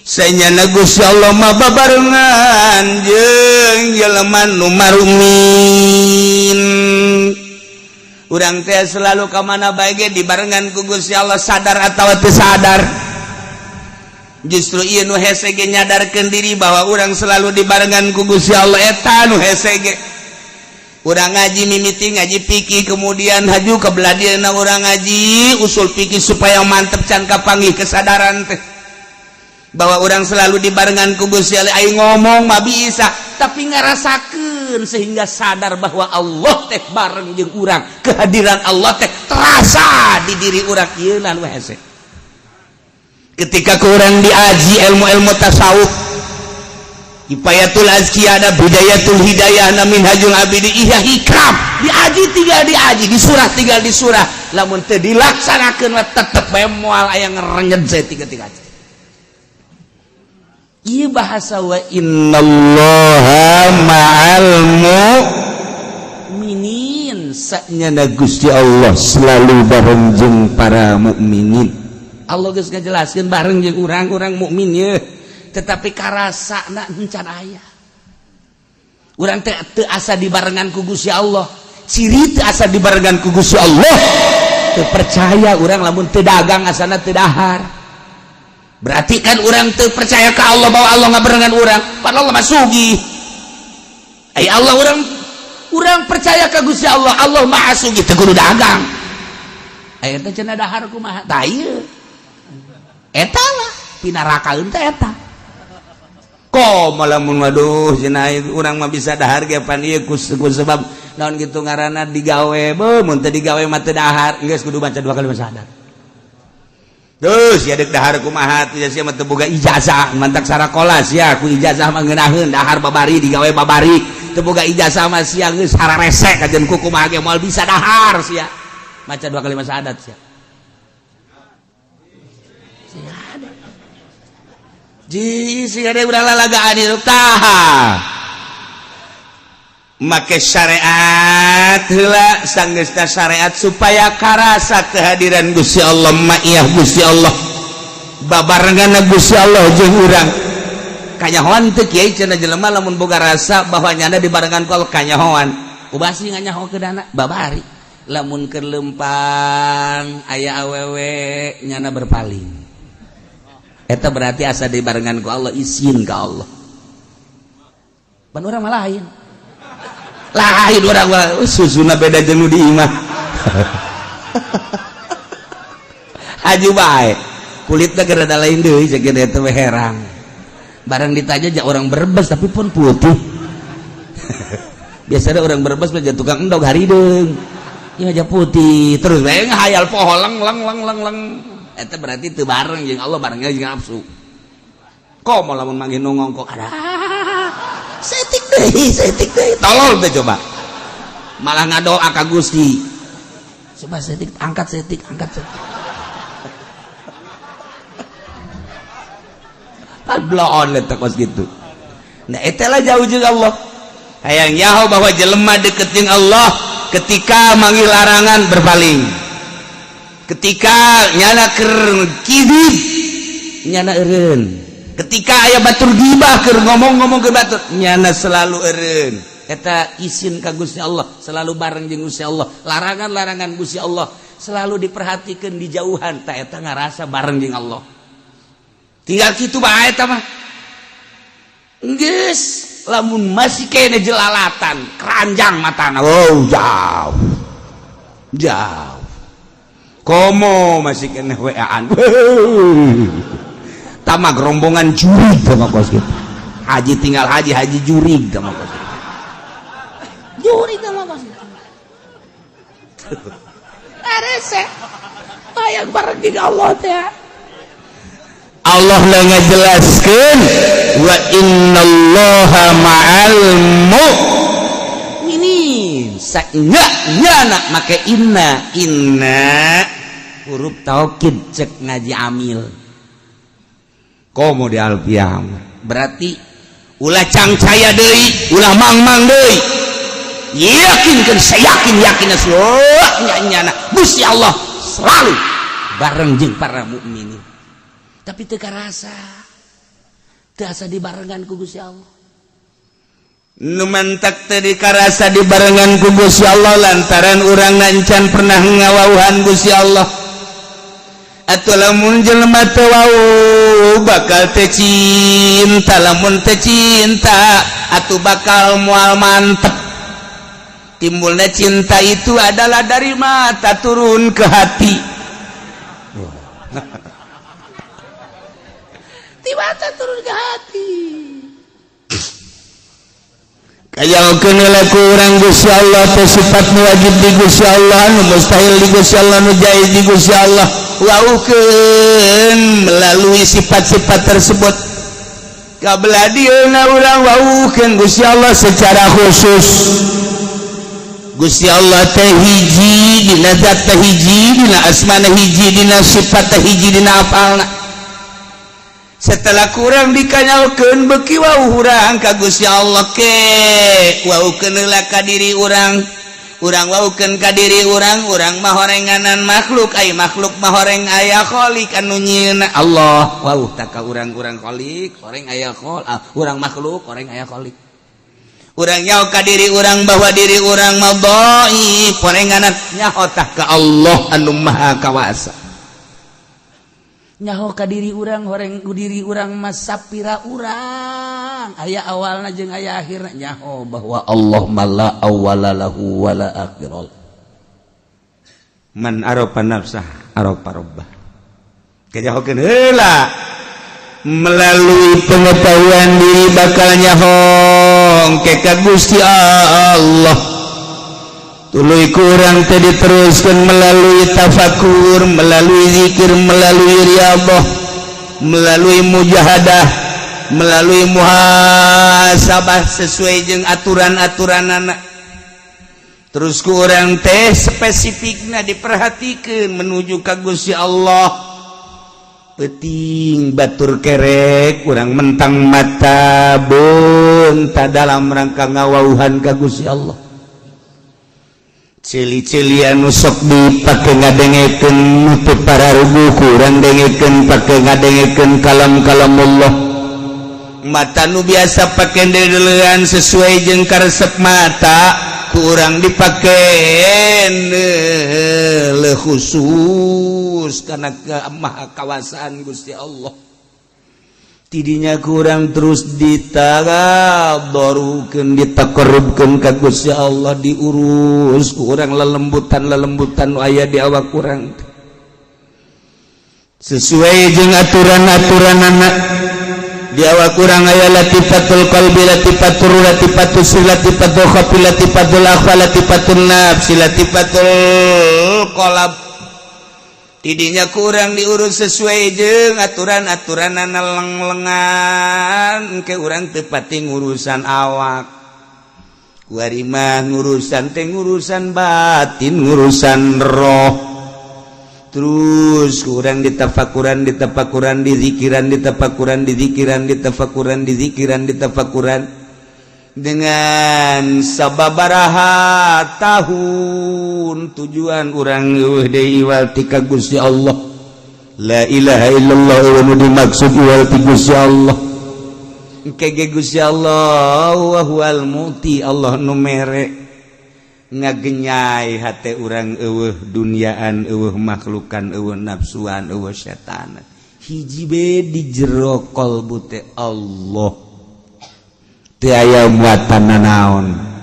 Sanyana Gusti Allah mah babarengan jeung jelema nu marumin. Urang teh selalu ka mana bae ge dibarengan ku Gusti Allah, sadar atawa teu sadar. Justru ieu nu hese ge nyadarkeun diri bahwa urang selalu dibarengan ku Gusti Allah, eta nu hese ge. Urang ngaji mimiti ngaji fikih, kemudian haju ke beladieuna urang ngaji usul fikih supaya mantep, can kapanggih kesadaran teh bahwa urang selalu dibarengan ku Gusti Allah. Ayo ngomong mah bisa, tapi ngarasakeun sehingga sadar bahwa Allah teh bareng jeung urang, kehadiran Allah teh terasa di diri urang, ieu nu hese. Ketika kurang diaji ilmu-ilmu tasawuf, Kifayatul Azkiyah, Bidayatul Hidayah, Minhajul Abidi, Ihya Hikam, diaji tinggal diaji, di surah tinggal di surah, lamun teu dilaksanakeun mah tetep bae moal aya ngerenyet saya tiga-tiga. Ieu bahasa wa innallaha ma'al mu'minin, sanyana Gusti Allah selalu bareng jeung para mukminin. Allah geus ngajelaskeun bareng jeung urang-urang mukmin ye, tetapi karasana encan aya. Urang teh teu asa dibarengan ku Gusti Allah. Ciri teu asa dibarengan ku Gusti Allah, teu percaya urang lamun teu dagang asana teu dahar. Berarti kan urang teu percaya ke Allah bahwa Allah ngabarengan urang, padahal Allah mah sugih. Ai Allah, urang urang percaya ke Gusti Allah, Allah Maha Sugih, teu kudu dagang. Aya teh cenah dahar kumaha? Tah ieu. Eta lah pinarakaeun teh eta. Komo lamun, waduh, cenah urang mah bisa dahar ge pan ieu ku sebab naon gitu ngaranna, digawe beuh, mun teu digawe mah teu dahar. Geus kudu baca dua kali syahadat. Terus ya dek dahar kumaha tuh sia mah teu boga ijazah, mantak sarakola sia ku ijazah mah ngeunaheun dahar babari, digawe babari. Teu boga ijazah mah sia geus hararese kajen ku kumaha ge moal bisa dahar sia. Maca dua kali syahadat sia. Sia ada. Ji sia ada urang lalagaan hirup tah. Make syariat heula, sanggeusna syariat supaya karasa kehadiran Gusti Allah, ma'iyah Gusti Allah, babarengan Gusti Allah jeung urang. Kanyahoan teu, kiai? Cenah jelema lamun boga rasa bahwa nyana dibarengan ku Allah kanyahoan. Ubasi nganyaho kedana babari lamun keur lempang aya awewe nyana berpaling, eta berarti asa dibarengan ku Allah, izin ka Allah. Pan urang mah lain lain, urang mah susuna beda jeung nu di imah. Haju bae kulitna ge rada lain deui, cek eta we herang. Barang ditanya ja orang Brebes tapi pun putih. Biasanya orang Brebes mah tukang endog harideung. Ieu aja putih terus we ngahayal poho leng leng leng leng leng. Eta berarti teu bareng jeung Allah, barengnya jeung nafsu. Komo lamun manggih nu ngongkok, ada setik deui, setik deui, tolol teh. Coba malah ngadoa ka Gusti, coba setik, angkat setik, angkat setik. Pan bloon eta kos gitu. Nah, eta lah jauh jeung Allah. Hayang nyaho bahwa jelema deket jeung Allah ketika manggil larangan berpaling, ketika nyana keur kidib nyana eureun, ketika aya batur gibah, keur ngomong-ngomong ke batur nyana selalu eureun. Eta isin ka Gusti Allah, selalu bareng jeung Gusti Allah. Larangan-larangan Gusti Allah selalu diperhatikan, dijauhan. Tak eta ngarasa bareng jeung Allah. Tinggal kitu bae eta mah geus. Lamun masih kene jelalatan keranjang matana, oh, jauh jauh. Komo masih kene WA-an tamak rombongan jurig sama kos gitu. Haji tinggal haji haji jurig sama kos gitu. Jurig sama kos gitu. Arese hayang bareng jeung Allah teh. Allah lah ngajelaskeun wa innallaha ma'al mu'minin. Sanya nyana make inna, inna huruf taukid cek ngaji amil. Komo di alfiah berarti ulah cangcaya deui, ulah mang-mang deui, yakinkan saya yakin yakin nyana Gusti Allah selalu bareng jeung para mukminin. Tapi teu karasa, teu asa dibarengan ku Gusti Allah. Nu mantak teu dikarasa dibarengan ku Gusti Allah lantaran urang encan pernah ngawauhan Gusti Allah. Atau lamun jelema teu wau bakal teu cinta, lamun teu cinta atuh bakal moal mantep. Timbulnya cinta itu adalah dari mata turun ke hati. Di mata turun ke hati. Kaya ku urang Gusti Allah teh sifat nu wajib di Gusti Allah, nu mustahil di Gusti Allah, nu jaiz di Gusti Allah, waukeun melalui sifat-sifat tersebut. Kabelah dieuna urang waukeun Gusti Allah secara khusus. Gusti Allah teh hiji dina zat teh, hiji dina asmana, hiji dina sifat teh, hiji dina afalna. Setelah kurang dikanyalkeun, beki wau urang ka Gusti Allah ke waukeun heula ka diri urang. Urang waukeun ka diri urang, urang mah horenganan makhluk, ai makhluk mah horeng aya khalik anu nyieunna Allah. Wau tak ka urang, urang khalik horeng aya khol ah, urang makhluk horeng aya khalik. Urang nyaho ka diri urang bahwa diri urang mah dhaif, horenganan. Nyaho tah ka Allah anu maha kawasa. Nyaho ka diri urang, horeng diri urang mah sapira urang aya awalna jeung aya akhirna. Nyaho bahwa Allah mah la awwala lahu wala akhirah. Man arafa nafsah arafa rabbah. Kajahokeun heula melalui pengetahuan diri, bakal nyaho ke ka Gusti Allah. Tuluy kurang teh diteruskan melalui tafakur, melalui zikir, melalui riyadhah, melalui mujahadah, melalui muhasabah sesuai jeung aturan-aturan anak. Terus kurang teh spesifikna diperhatikan menuju ka Gusti Allah. Peting batur kerek kurang mentang mata beunta dalam rangka ngawauhan ka Gusti Allah. Cili-cili anu sok dipake ngadengekeun teu pararuguh, kurang dengekeun pake ngadengekeun kalam-kalam Allah. Mata nu biasa pake dedelean sesuai jeung karesep mata, kurang dipake le khusus karena maha kawasaan Gusti Allah. Tidinya kurang terus ditadarukeun, ditakarubkeun ka Gusti Allah, diurus kurang lelembutan lelembutan nu aya di awak kurang sesuai jeung aturan-aturan anak. Di awak kurang aya latifatul qalbi, latifatul, latifatul sir, latifatul khafi, latifatul akhfa, latifatul nafsi, latifatul qalb. Tidinya kurang diurus sesuai jeung aturan-aturan leng-lengan ke urang tepati ngurusan awak. Kuari mah ngurusan teh ngurusan batin, ngurusan roh. Terus kurang ditafakuran, ditafakuran, dizikiran, ditafakuran, dizikiran, ditafakuran, dizikiran, ditafakuran dengan sababaraha tahun. Tujuan urang eueuh deui iwal ti ka Gusti Allah. La ilaha illallah nu dimaksud iwal ti Gusti Allah. Engke Gusti Allah wa huwal muti, Allah nu mere, ngagenyai hate urang, eueuh duniaan, eueuh makhlukan, eueuh nafsuan, eueuh setan, hiji be di jero kolbu teh Allah, teu aya muatan nanaon.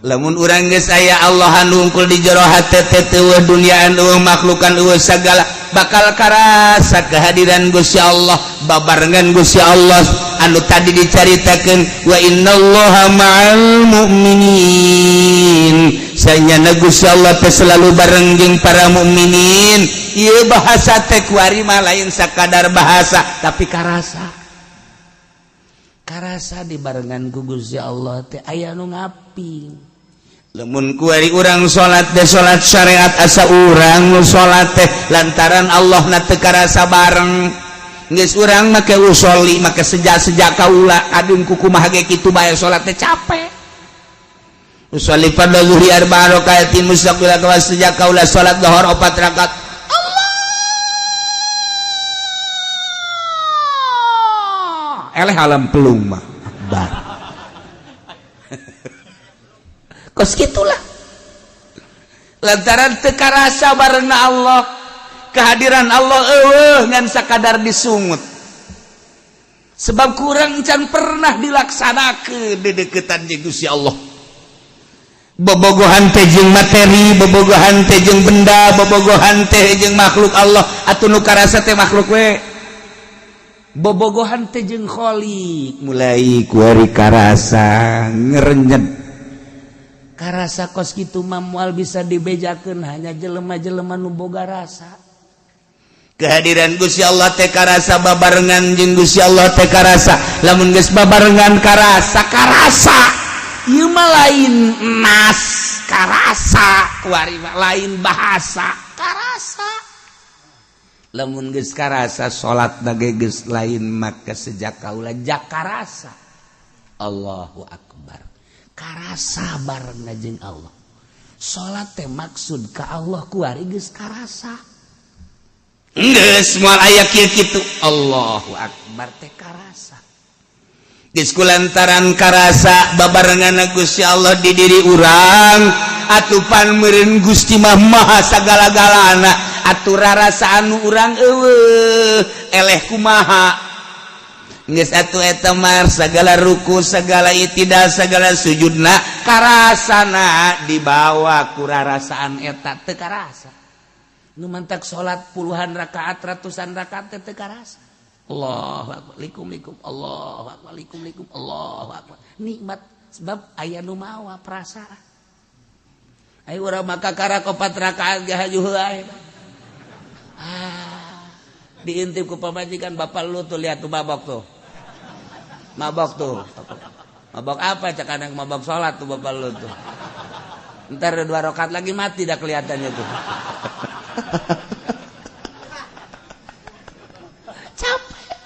Lamun urang geus aya Allah anu unggul di jero hate teh, eueuh duniaan, eueuh makhlukan, eueuh sagala, bakal karasa kehadiran Gusti Allah, babarengan Gusti Allah anu tadi dicaritakeun, wa innallaha ma'al mu'minin. Sanyana Gusti Allah teh selalu bareng jeung para mukminin. Ieu bahasa teh kuari mah lain sakadar bahasa, tapi karasa, karasa dibarengan ku Gusti Allah teh aya nu ngaping. Lamun kuari urang salat teh salat syariat, asa urang nu salat teh lantaran Allah na teu karasa bareng. Geus urang make usoli, make sejak-sejak kaula adun kukumaha ge kitu bae salat teh capek. Usolli fardhu zuhri arba'a rakaatin mustaqbilah, kawas sejak kaula salat zuhur 4 rakaat. Allah eleh alam pelung mah akbar. Kos gitulah lantaran teu karasa barengna Allah, kehadiran Allah eueuh, ngan sakadar disungut, sebab kurang can pernah dilaksanakeun dedeketan jeung Gusti Allah. Bobogohan teh jeung materi, bobogohan teh jeung benda, bobogohan teh jeung makhluk Allah, atuh nu karasa teh makhluk we. Bobogohan teh jeung khalik mulai kuari karasa ngerenyet, karasa. Kos kitu mah moal bisa dibejakeun, hanya jelema-jelema nu boga rasa. Kehadiran Gusti Allah teh karasa, babarengan jeung Gusti Allah teh karasa. Lamun geus babarengan karasa, karasa ieu mah lain nas, karasa kuari mah lain bahasa, karasa. Lamun geus karasa salat ge geus lain maka sejak kaula jakarasa. Allahu akbar. Karasa bareng jeung Allah. Salat teh maksud ka Allah kuari geus karasa. Geus moal aya kieu kitu. Allahu akbar teh karasa. Geus kulantaran karasa babarengan Gusti Allah di diri urang atupan meureun Gusti mah maha sagala-galana atuh rarasa anu urang eueuh eleh kumaha geus atuh eta mah sagala ruku segala itidal segala sujudna karasana dibawa ku rarasaan eta teu karasa. Nu mantak salat puluhan rakaat ratusan rakaat teu karasa. Allahu akbar likum likum Allahu akbar likum likum Allahu akbar. Nikmat sebab aya nu mawa perasaan. Ayo urang maka karak opat rakaat ge haju heula. Ah, diintip ku pamajikan bapak lu tuh lihat tuh mabok tuh. Mabok tuh. Mabok apa cak kadang mabok salat tuh bapak lu tuh. Ntar 2 rakaat lagi mati dah kelihatannya tuh. Capek.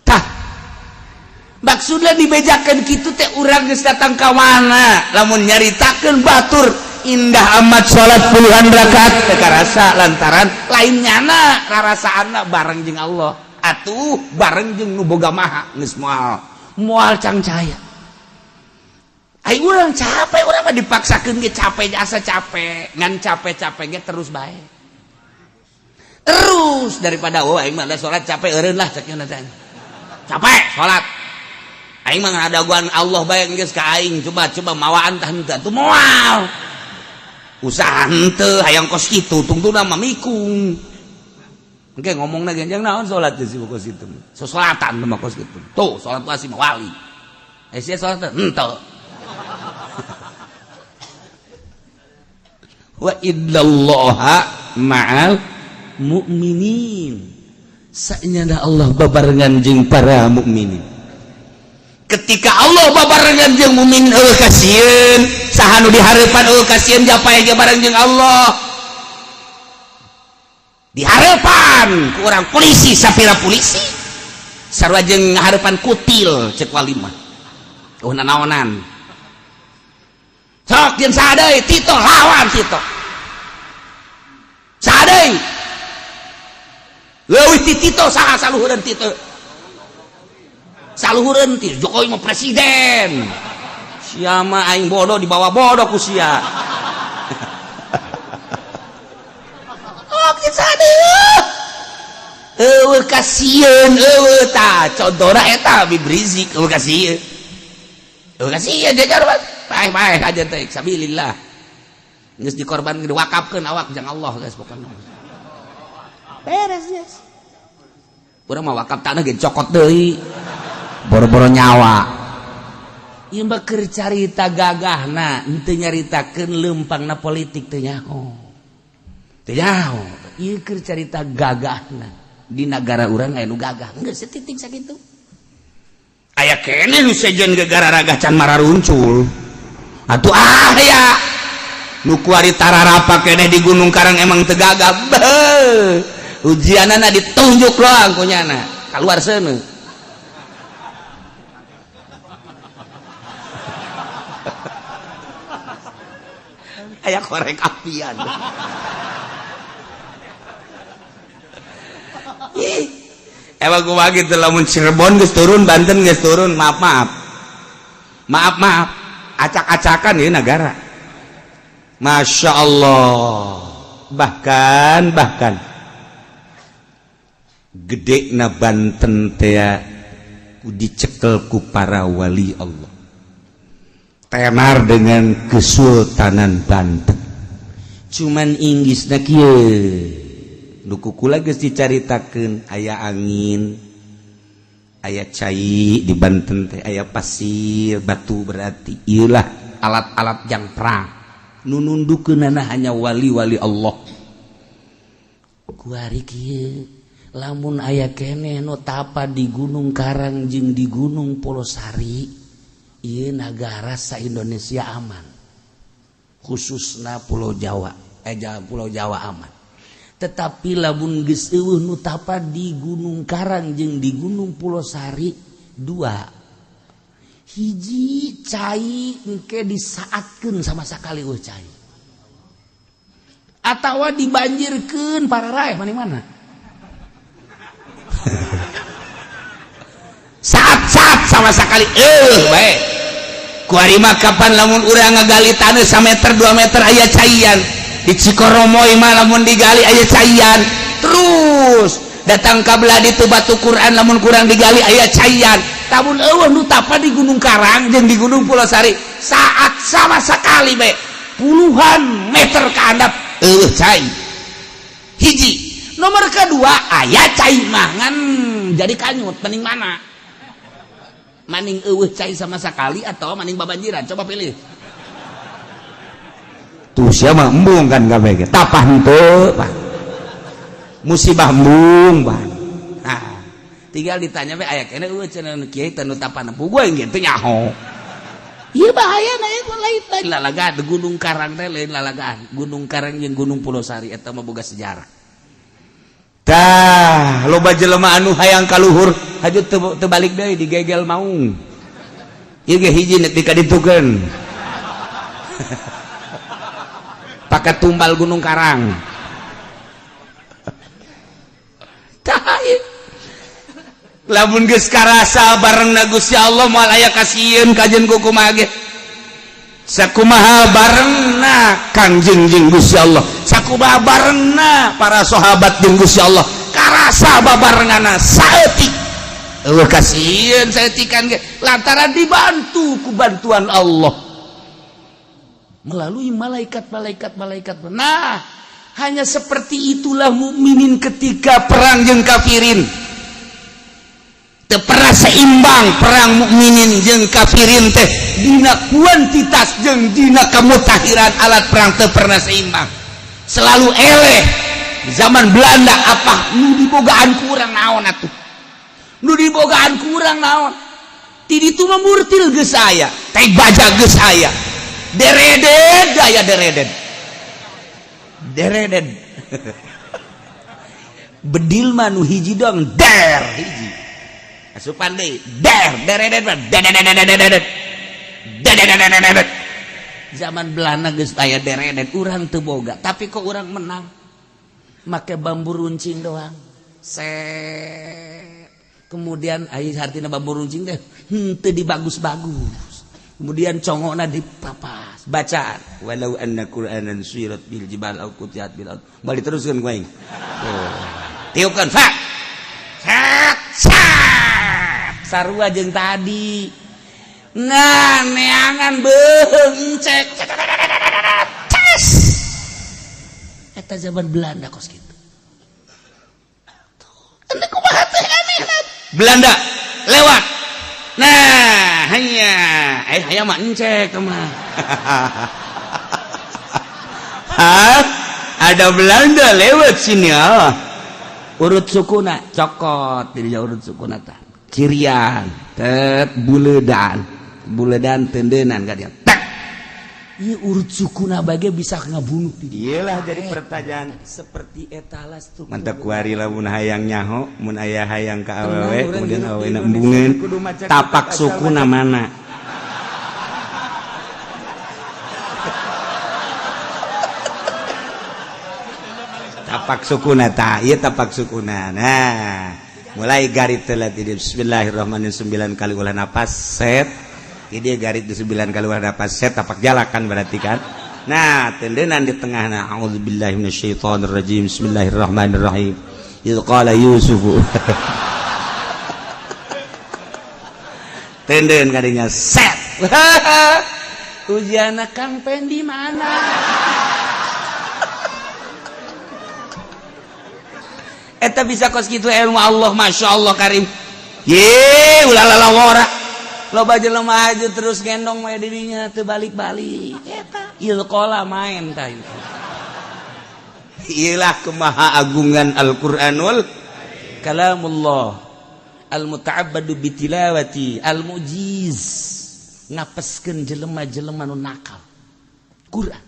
Tah. Maksudnya dibejakan kitu teh urang geus datang ka mana? Lamun nyaritakeun batur indah amat salat puluhan rakaat teu karasa lantaran lain nyana rarasaanna bareng jeung Allah. Atuh bareng jeung nu boga maha geus moal moal cangcaya. Ai urang capek urang mah dipaksakeun ge capek asa capek ngan capek-capek ge terus bae. Terus daripada oh aing mah da salat capek eureun lah cek nya teh. Capek salat. Aing mah ngadaguan Allah bae geus ka aing coba-coba mawaan tah henteu atuh moal. Usaha henteu hayang kos kitu tungtuna mah mikung. Engke ngomongna genjang naon salat geus kos kitu. Sasalatan mah kos kitu. Tuh salat pasti mah wali. Eh sia salat henteu. Wa innallaha ma'al mu'minin. Saenyana Allah babarengan jeung para mukminin. Ketika Allah babarengan jeung mukmin eueuh kasieun, saha nu dihareupan eueuh kasieun japae ge bareng jeung Allah. Dihareupan ku urang polisi sapira polisi. Sarua jeung ngahareupan kutil ceuk wali mah. Eueuh nanaonan. Sok jeung saha deui Tito lawan Tito. Saha deui? Leuwih ti Tito saha saluhureun Tito? Saluhureun ti Jokowi mah presiden. Sia mah aing bodoh dibawa bodoh ku sia. Oke saha eueuh kasieun eueuh tah contohna eta Habib Rizik eueuh kasieun. Eueuh kasieun jajar paeh-paeh aja teh sabilillah. Geus dikorbankeun diwakafkeun awak jang Allah geus pokona. Beres geus. Urang mah wakaf tanah ge cokot deui. Boro-boro nyawa. Ieu mah keur carita gagahna, henteu nyaritakeun leumpangna politik teu nyaho. Teu nyaho. Ieu keur carita gagahna. Di nagara urang aya nu gagah. Geus setitik sakitu. Aya keneh nu sejen gegara ragah can mararuncul. Atuh ah ya. Nu kuari tararapa keneh di Gunung Karang emang teu gagah. Beuh. Ujianana ditunjuk doang ku nyana. Kaluar seuneu. Aya korek apian. Ih. Emang kumaha kitu lamun Cirebon geus turun, Banten geus turun, maaf maaf. Maaf maaf. Acak-acakan ieu nagara. Masya Allah. Bahkan gede na Banten teh ku dicekel ku para wali Allah. Tenar dengan Kesultanan Banten. Cuman Inggrisna kieu. Nu kukula geus dicaritakeun aya angin, aya cai di Banten teh, aya pasir, batu berarti ieulah alat-alat yang perang. Nu nundukeunana hanya wali-wali Allah. Kuari kieu lamun aya keneh nu tapa di Gunung Karang jeung di Gunung Polosari, ieu nagara sa Indonesia aman. Khususna Pulau Jawa, Pulau Jawa aman. Tetapi lamun geus eueuh nu tapa di Gunung Karang jeung di Gunung Pulosari dua. Hiji cai engke disaatkeun sama sakali eueuh cai. Atawa dibanjirkeun pararaeh mana-mana. Saat-saat sama sekali bae. Kuari mah kapan lamun urang ngagali taneuh sameter 2 meter aya caian. Di Cikoromoy mah lamun digali aya caian. Terus datang ka belah ditu Batu Quran lamun kurang digali aya caian. Lamun eueuh nu tapa di Gunung Karang jeung di Gunung Pulosari saat sama sekali bae puluhan meter ka handap eueuh cai. Hiji. Nomor kedua aya cai mah ngan jadi kanyut mending mana? Maning eueuh cai sama sekali atau maning babanjiran, coba pilih. Tuh siapa embung kan kabeh tapah henteu pak. Musibah embung pak. Nah, tinggal ditanya we aya keneh eueuh cenah kiai teh nu tapah nempuh gue yang teu nyaho. Ieu bahaya na ieu lain lalagaan Gunung Karang teh lain lalagaan. Gunung Karang jeung Gunung Pulosari eta mah boga sejarah. Tah, loba jelema anu hayang kaluhur haju teu balik deui digegel maung. Ieu ge hiji nek dikaditukeun. Pakai tumbal Gunung Karang. Tah ieu. Lamun geus karasa barengna Gusti Allah moal aya kasieun kajeun ku kumaha ge. Sakumaha barengna Kangjeng jeung Gusti Allah, sakumaha barengna para sahabat jeung Gusti Allah, karasa babarengana saeutik. Eueuh kasieun saeutikan ge lantaran dibantu ku bantuan Allah melalui malaikat-malaikat malaikat. Nah, hanya seperti itulah mukminin ketika perang jeung kafirin. Teu pernah seimbang perang mukminin jeung kafirin teh dina kuantitas jeung dina kemutahiran alat perang teu pernah seimbang. Selalu eleh. Di zaman Belanda apa nu dibogaan kurang naon atuh? Nu dibogaan kurang naon? Ti ditu mah murtil geus aya, teh baja geus aya. Deredet aya deredet. Deredet. Bedil mah nu hiji doang der hiji. Asupan deui der deredet mah dedededededet. Dedededededet. Zaman Belanda geus aya deredet, urang teu boga, tapi kok urang menang. Make bambu runcing doang. Set. Kemudian ai hartina bambu runcing teh henteu dibagus-bagus. Kemudian congokna dipapas, bacaan walau anna qur'anan suyirat bil jibal au qutiat bil ard. Balik teruskeun ku aing. Oh. Tiupkeun fa. Set set. Sarua jeung tadi. Nah, neangan beuheung cek. Ces. Eta zaman Belanda kos kitu. Tuh, kumaha teh aneh. Belanda lewat. Nah, hanya hayang mah encek mah. Hah? Ada Belanda lewat sini ah. Urut sukuna cokot di urut sukuna tah. Cirian, tet buledan. Buledan tendenan ka dia. Tek. Ieu urut sukuna bage bisa ngabunuh di dia. Iyalah jadi pertanyaan seperti eta lah struktur. Mantap kuari lamun hayang nyaho, mun aya hayang ka awewe, kemudian awewe embungeun tapak sukuna mana? Tapak sukuna tah, ieu tapak sukuna. Nah, mulai garit telat ini bismillahirrahmanirrahim 9 kali ulah napas set. Ini garit di 9 kali ulah napas set tapak jalakan berarti kan. Nah, tendenan di tengah nah auzubillahi minasyaitonirrajim bismillahirrahmanirrahim. Idz qala Yusuf. Tenden kadinya set. Ujiana Kang Pendi mana? Eta bisa kos kitu ilmu Allah, Masya Allah karim. Ye, ulah lalawara. Loba jelema aja terus gendong we dirinya teu balik-balik. Eta ilqala main tah itu. Iyalah kemahaagungan Al-Qur'anul Kalamullah al-muta'abbadu bitilawati al-mujiz ngapeskeun jelema-jelema nu nakal. Quran.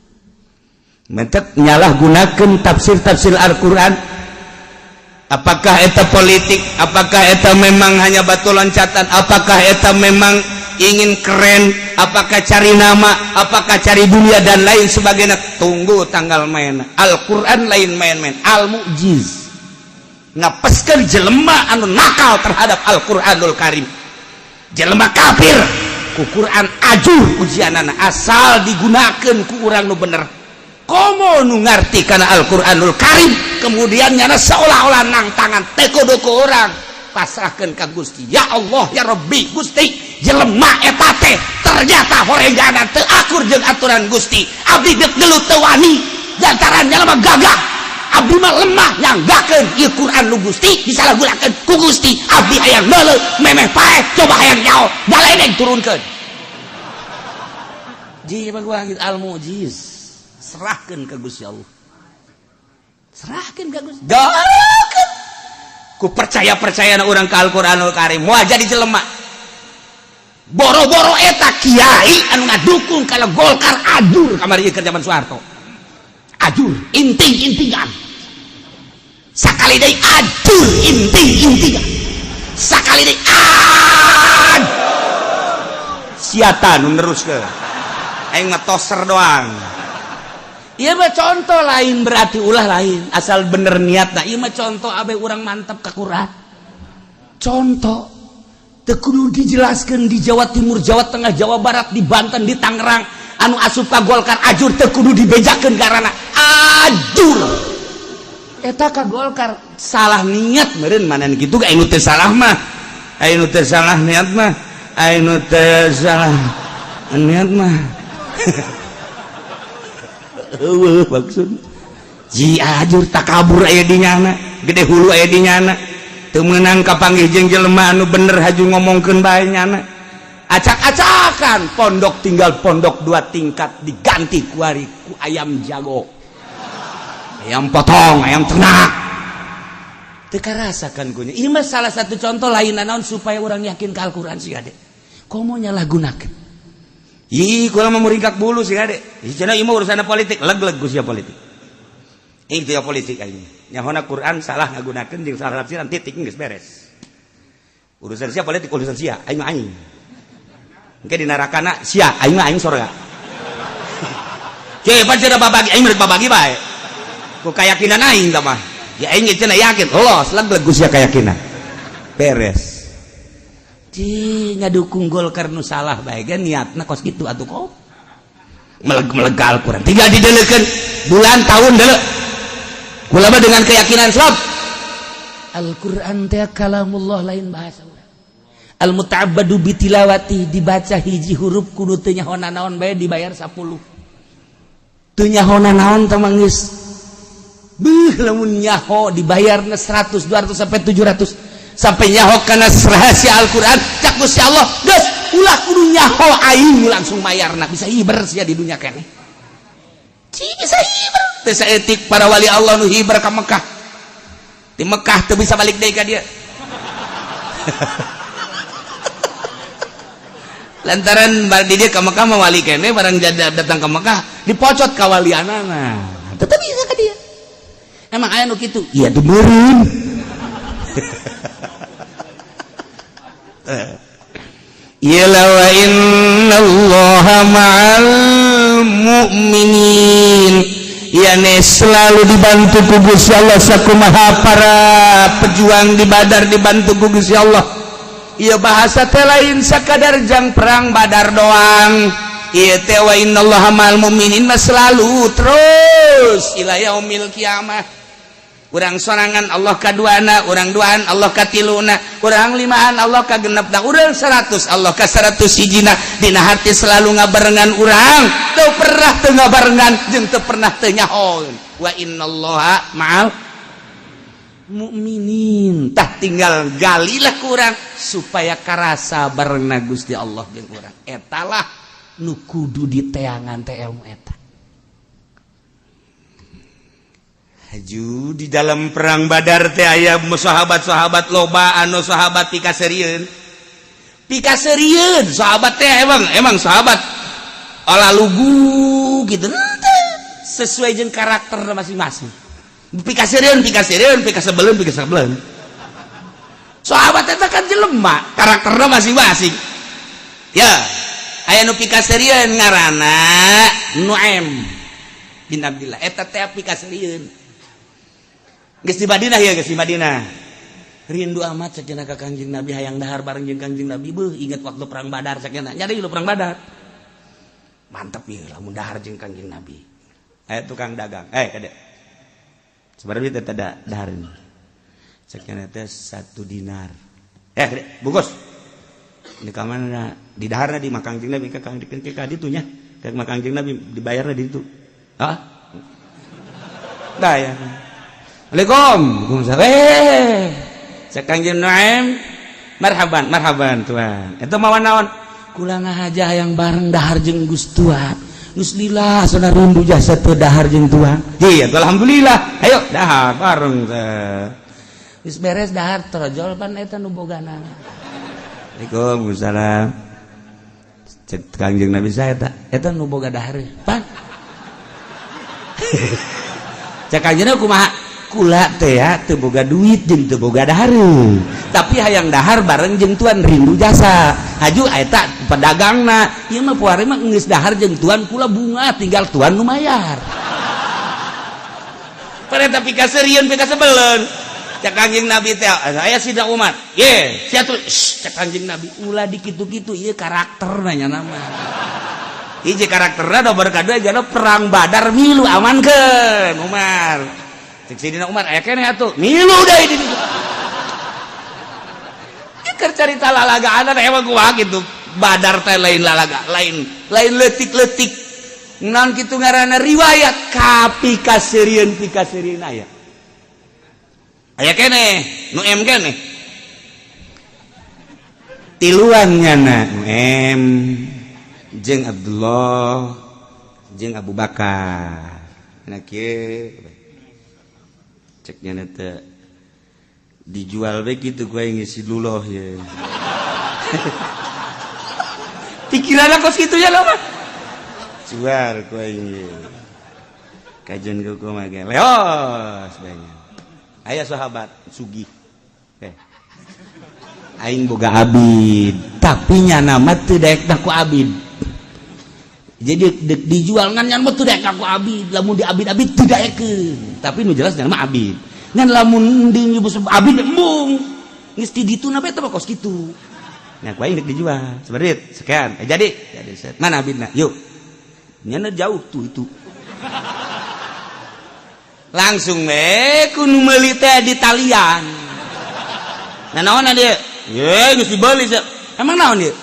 Mentek nyalah gunakan tafsir-tafsir Al-Quran. Apakah eta politik? Apakah eta memang hanya batu loncatan? Apakah eta memang ingin keren? Apakah cari nama? Apakah cari dunia dan lain sebagainya? Tunggu tanggal main. Al-Quran lain main-main. Al-Mu'jiz ngapeskeun jelema anu nakal terhadap Al-Quranul Karim. Jelema kafir ku Quran ajur ujianana, asal digunakan ku urang nu bener. Komo nu ngarti kana Al-Quranul Karim, kemudian nyana seolah-olah nang tangan teko doko orang, pasrahkan ka Gusti. Ya Allah, ya Rabbi, Gusti, jelema eta teh ternyata horenganan teu akur jeung aturan Gusti. Abdi deuk gelut teu wani lantaran jelema gagah, abdi mah lemah. Nyanggakeun ieu Quran nu Gusti disalahgunakeun ku Gusti. Abdi hayang meuleuh memeh paeh, coba hayang nyaho baledeg turunkeun. Ji bagus al mujiz, serahkeun ka Gusti Allah, serahkeun ka Gusti. Galakeun ku percaya-percaya na urang ka Al-Qur'anul Karim, moal jadi jelema. Boro-boro eta kiai anu ngadukung kalau Golkar ajur kamari keur zaman Soeharto, ajur inting-intingan. Sakali deui ajur inting-intingan, sakali deui ad siata nu neruskeun. Aing mah toser doang. Ieu mah contoh, lain berarti ulah lain, asal bener niatna. Ieu mah contoh abe urang mantap ka Quran. Contoh teu kudu dijelaskeun di Jawa Timur, Jawa Tengah, Jawa Barat, di Banten, di Tangerang anu asup ka Golkar ajur, teu kudu dibejakeun karena ajur eta ka Golkar salah niat meureun mana kitu. Anu teu salah mah, anu teu salah niat mah, anu teu salah niat mah. Eueuh maksud ji ajur takabur aya di nyana, gede hulu aya di nyana, teu meunang kapanggih jeung jelema anu bener, haju ngomongkeun bae nyana. Acak-acakan pondok, tinggal pondok dua tingkat diganti kuari ku ayam jago, ayam potong, ayam ternak. Teu karasakan kunya. Ini mah salah satu contoh lain naon supaya orang yakin ke Al-Quran sih ade. Komo nyalahgunakeun. Ih, kula mah muringkak bulu sih ade. Ih, cenah ieu mah urusan politik, leg-leg ku sia politik. Itu ya politik aing. Nyahona Quran salah ngagunakeun jeung salah tafsiran, titik, geus beres. Urusan sia politik, urusan sia, aing mah aing. Engke di narakana sia, aing mah aing sorga. Cepat cenah babagi, aing rek babagi bae. Ku keyakinan aing tah mah. Ya aing cenah yakin, los leg-leg ku sia keyakinan. Beres. Ci ngadukung Golkar nu salah bae ge niatna kos kitu atuh kok. Meleg-meleg Al-Quran. Tinggal didelekeun bulan tahun deuleu. Kula mah dengan keyakinan sebab Al-Quran teh kalamullah, lain bahasa urang. Al-muta'abbadu bitilawati, dibaca hiji huruf kudu teu nyaho naon bae dibayar 10. Teu nyaho naon teh mah geus. Beuh, lamun nyaho dibayarna 100, 200 sampai 700, sampai nyaho kana rahasia Al-Quran. Cak Gusti Allah, geus ulah kudu nyaho, aing langsung mayarna. Bisa hiber sia di dunia keneh. Ci bisa hiber teh saeutik para wali Allah nu hiber ka Mekah, di Mekah teu bisa balik deui ka dia lantaran di dia ka Mekah mah wali keneh. Barang datang ke Mekah dipocot kawalianana, tetep bisa ka dia. Emang aya nu kitu? Iya, meureun. Iyalah, wa innallaha ma'al mu'minin, yani selalu dibantu ku Gusti Allah. Sakumaha para pejuang di Badar dibantu ku Gusti Allah. Ieu bahasa teh lain sakadar jang perang Badar doang. Ieu teh wa innallaha ma'al mu'minin mah selalu terus ila yaumil kiamah. Urang sorangan Allah kaduana, urang duaan Allah katiluna, urang limaan Allah kagenepna, urang 100 Allah ka 100 hijina. Dina hati selalu ngabarengan urang, teu pernah teu ngabarengan jeung teu pernah teu nyahoeun wa innallaha ma'al mukminin. Tah, tinggal galilah ku urang supaya karasa barengna Gusti Allah jeung urang. Etalah nu kudu diteangan teh ilmu eta. Haju di dalam perang Badar teh aya sahabat-sahabat loba anu sahabat pikaseurieun. Pikaseurieun sahabat teh emang emang sahabat olah lugu gitu. Sesuai jeung karakter masing-masing. Pikaseurieun, pikaseurieun, pikasebeleun, pikasebeleun. Sahabat eta kan jelema, karakterna masing-masing. Ya, aya nu pikaseurieun ngaranna Nuaim bin Abdillah. Eta teh pikaseurieun. Geus di Madinah ya, geus di Madinah. Rindu amat cenah ka Kangjeng Nabi, hayang dahar bareng jeung Kangjeng Nabi. Beuh, ingat waktu perang Badar cenah. Nyari lu perang Badar. Mantap ya lamun dahar jeung Kangjeng Nabi. Aya tukang dagang. Eh, kade. Sebenarnya teh ada dahar ini. Cenah teh 1 dinar. Eh, kade, bungkus. Di kamana di daharna di makam Kangjeng Nabi ka Kang ka ditu nya. Ka makam Kangjeng Nabi dibayarna di ditu. Hah? Bayar. Assalamualaikum. Waalaikumsalam. Eh, cek Kangjeng Nuaim, marhaban, marhaban tuan. Eta mawa naon? Kula ngahaja hayang bareng dahar jeung Gus Tuan. Geus lila sana rindu jasa teu dahar jeung tuan. Iya, alhamdulillah. Ayo dahar bareng teh. Geus beres dahar torojol pan eta nu bogana. Waalaikumsalam. Cek Kangjeng Nabi saya eta, eta nu boga dahar pan. Cek Kangjeng kumaha? Kula teh ya teu boga duit jeung teu boga dahar. Tapi hayang dahar bareng jeung tuan, rindu jasa. Haju eta pedagangna, ieu mah puari mah geus dahar jeung tuan, kula bunga tinggal tuan nu mayar. Pada tapi kaseurieun pikasebeleun. Cek Kangjeng Nabi teh aya Sidna Umar. Ye, sia tuh cek Kangjeng Nabi ulah dikitu-kitu ieu karakterna nya nama. Hiji karakterna nomor kadua jana perang Badar milu amankeun Umar. Cek Sidina Umar aya keneh atuh milu deui di ditu. Keur carita lalagaan emang kumaha kitu. Badar teh lain lalaga, lain lain leutik-leutik. Naon kitu ngaranna riwayat kapikaseurieun pikaseurieun aya. Aya keneh, nu M keneh. Tiluan nyana nu M jeung Abdullah jeung Abu Bakar. Nah kieu cek nyana teh dijual we kitu gua ngisi luloh ye. Pikiran kos kitu ya mah. Jual gua ini. Kajian gua mah ge leos banyak. Aya sahabat sugih. Eh. Aing boga abid, tapi nyana mah teu daek ku abid. Jadi dek dijual ngan nyan mah teu daek ku abid, lamun di abid-abid teu daekeun. Tapi nu jelas nyana mah abid. Ngan lamun di abid embung. Geus ti ditu na bae teh kos kitu. Nah, ku aing dek dijual. Seberit sekian. Eh, jadi set. Mana abidna? Yuk. Nyana jauh tuh itu. Langsung we ku nu meuli teh di talian. Nah naon dia? Ye geus dibeli sia. Emang naon dia?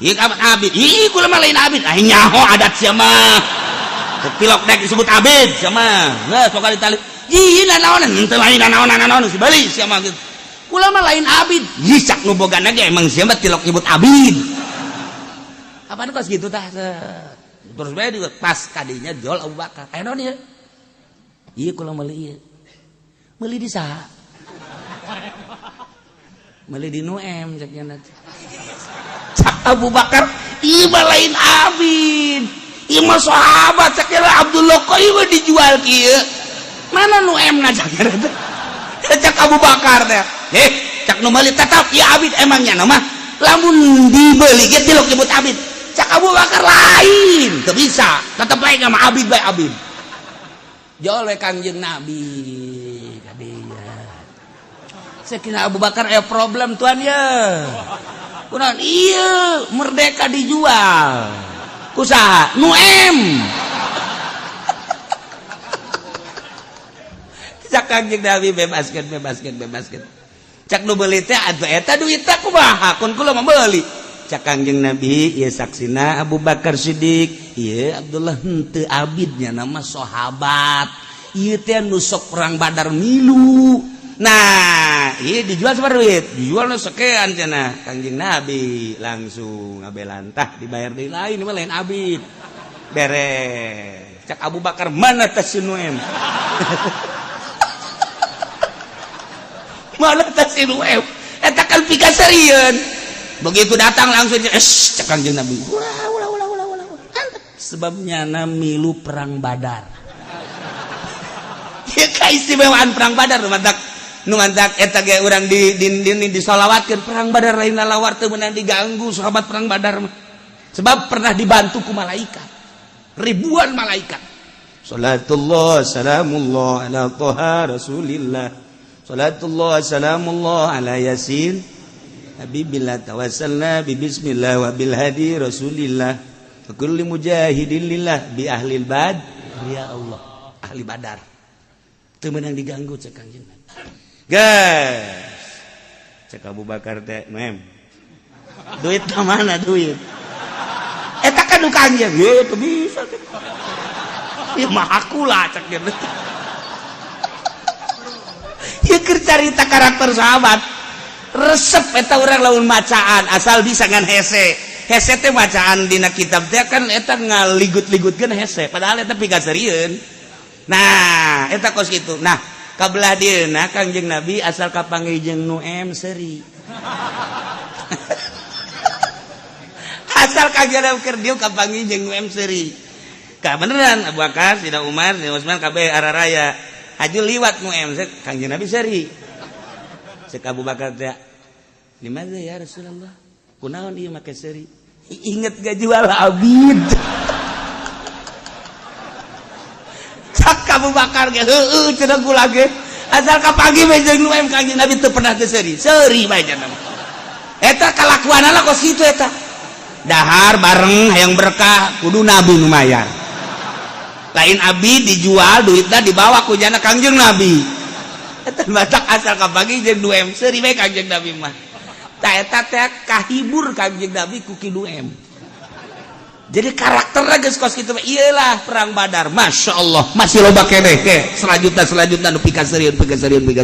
Ieu abid. Ih kula mah lain abid. Ah nyaho adat sia mah. Tilok dek disebut abid sia mah. Geus sok ditali. Ih naon henteu lain naon naon geus dibeli sia mah gitu. Kula mah lain abid. Ih cak nu bogana ge emang sia mah tilok nyebut abid. Apaan kos gitu tah? Terus bae pas kadinya jual Abu Bakar. Aya naon ieu? Ieu kula meuli ieu. Meuli di saha? Meuli di Nuem cek nya. Cak Abu Bakar, ieu mah lain abid. Ieu mah sahabat cek nya Abdullah kok ieu mah dijual kieu. Mana Nuem na cek nya teh? Cak Abu Bakar teh. Eh, cak nu meuli tetap ieu abid emangnya mah. Lamun dibeli ge tilok nyebut abid. Cak Abu Bakar lain, teu bisa. Tetep bae sama abid bae abid. Jol we Kangjeng Nabi kadinya. Sakinah Abu Bakar aya problem tuan ya. Kunaon ieu merdeka dijual. Ku saha? Nu M. Cak Kangjeng Nabi bebaskeun bebaskeun bebaskeun. Cak nu beuli teh atuh eta duit teh kumaha kun kula mah meuli. Cak Kangjeng Nabi ieu saksina Abu Bakar Siddiq, ieu Abdullah henteu abidnya nama sahabat. Ieu teh nu sok perang Badar milu. Nah, ieu dijual sabaraha duit? Dijual nu sekian cenah. Kangjeng Nabi langsung ngabelantah dibayar deui lain mah lain abid. Beres. Cak Abu Bakar mana tas si Nuem? Mana tas si Nuem? Eta kan pikaseurieun. Begitu datang langsung es cek Kangjeng Nabi. Ulah ulah ulah ulah ulah. Sebabnya na milu perang Badar. Ieu kaistimewaan perang Badar nu mantak, nu mantak eta ge urang di disolawatkeun perang Badar lain lalawar, teu meunang diganggu sahabat perang Badar mah. Sebab pernah dibantu ku malaikat. Ribuan malaikat. Salatullah salamullah ala Toha Rasulillah. Salatullah salamullah ala Yasin Habibillah, tawassalna bi bismillah wa bil hadi Rasulillah. Kulli mujahidin lillah bi ahlil bad. Ya Allah, ahli Badar. Teu meunang diganggu cek Kangjeng. Guys. Cek Abu Bakar teh, "Mem. Duit ka mana duit?" Eta kan nu Kangjeng. Ye, teu bisa. Ya mah aku lah cek gitu. Ya keur carita karakter sahabat. Resep eta urang lamun macaan asal bisa ngan hese. Hese teh macaan dina kitab teh kan eta ngaligut-ligutkeun hese, padahal eta pikaseurieun. Nah, eta kos kitu. Nah, kabelah dieuna Kangjeng Nabi asal kapanggih jeung nu M seuri. Asal Kangjeng Nabi keur dieu kapanggih jeung nu M seuri. Ka beneran Abu Bakar, Sina Umar, Sina Utsman kabeh araraya. Haju liwat nu M Kangjeng Nabi seuri. Cek Abu Bakar teh, "Limaza ya Rasulullah? Kunaon ieu make seuri?" Inget gak jual abid. Cak Abu Bakar ge heueuh cenah kula ge. Asal kapanggih we jeung nu M Kangjeng Nabi teu pernah teu seuri. Seuri bae cenah. Eta kalakuanana kos kitu eta. Dahar bareng hayang berkah kudu Nabi nu mayar. Lain abi dijual duitna dibawa ku jana Kangjeng Nabi. Eta batak asal kapanggih jeung 2 M seuri bae Kangjeng Nabi mah. Ta eta teh kahibur Kangjeng Nabi ku ki 2 M. Jadi karakternya geus kos kitu mah iyalah perang Badar. Masya Allah, masih loba keneh ke selanjutnya, selanjutnya nu pikaseurieun, pikaseurieun, pikaseurieun.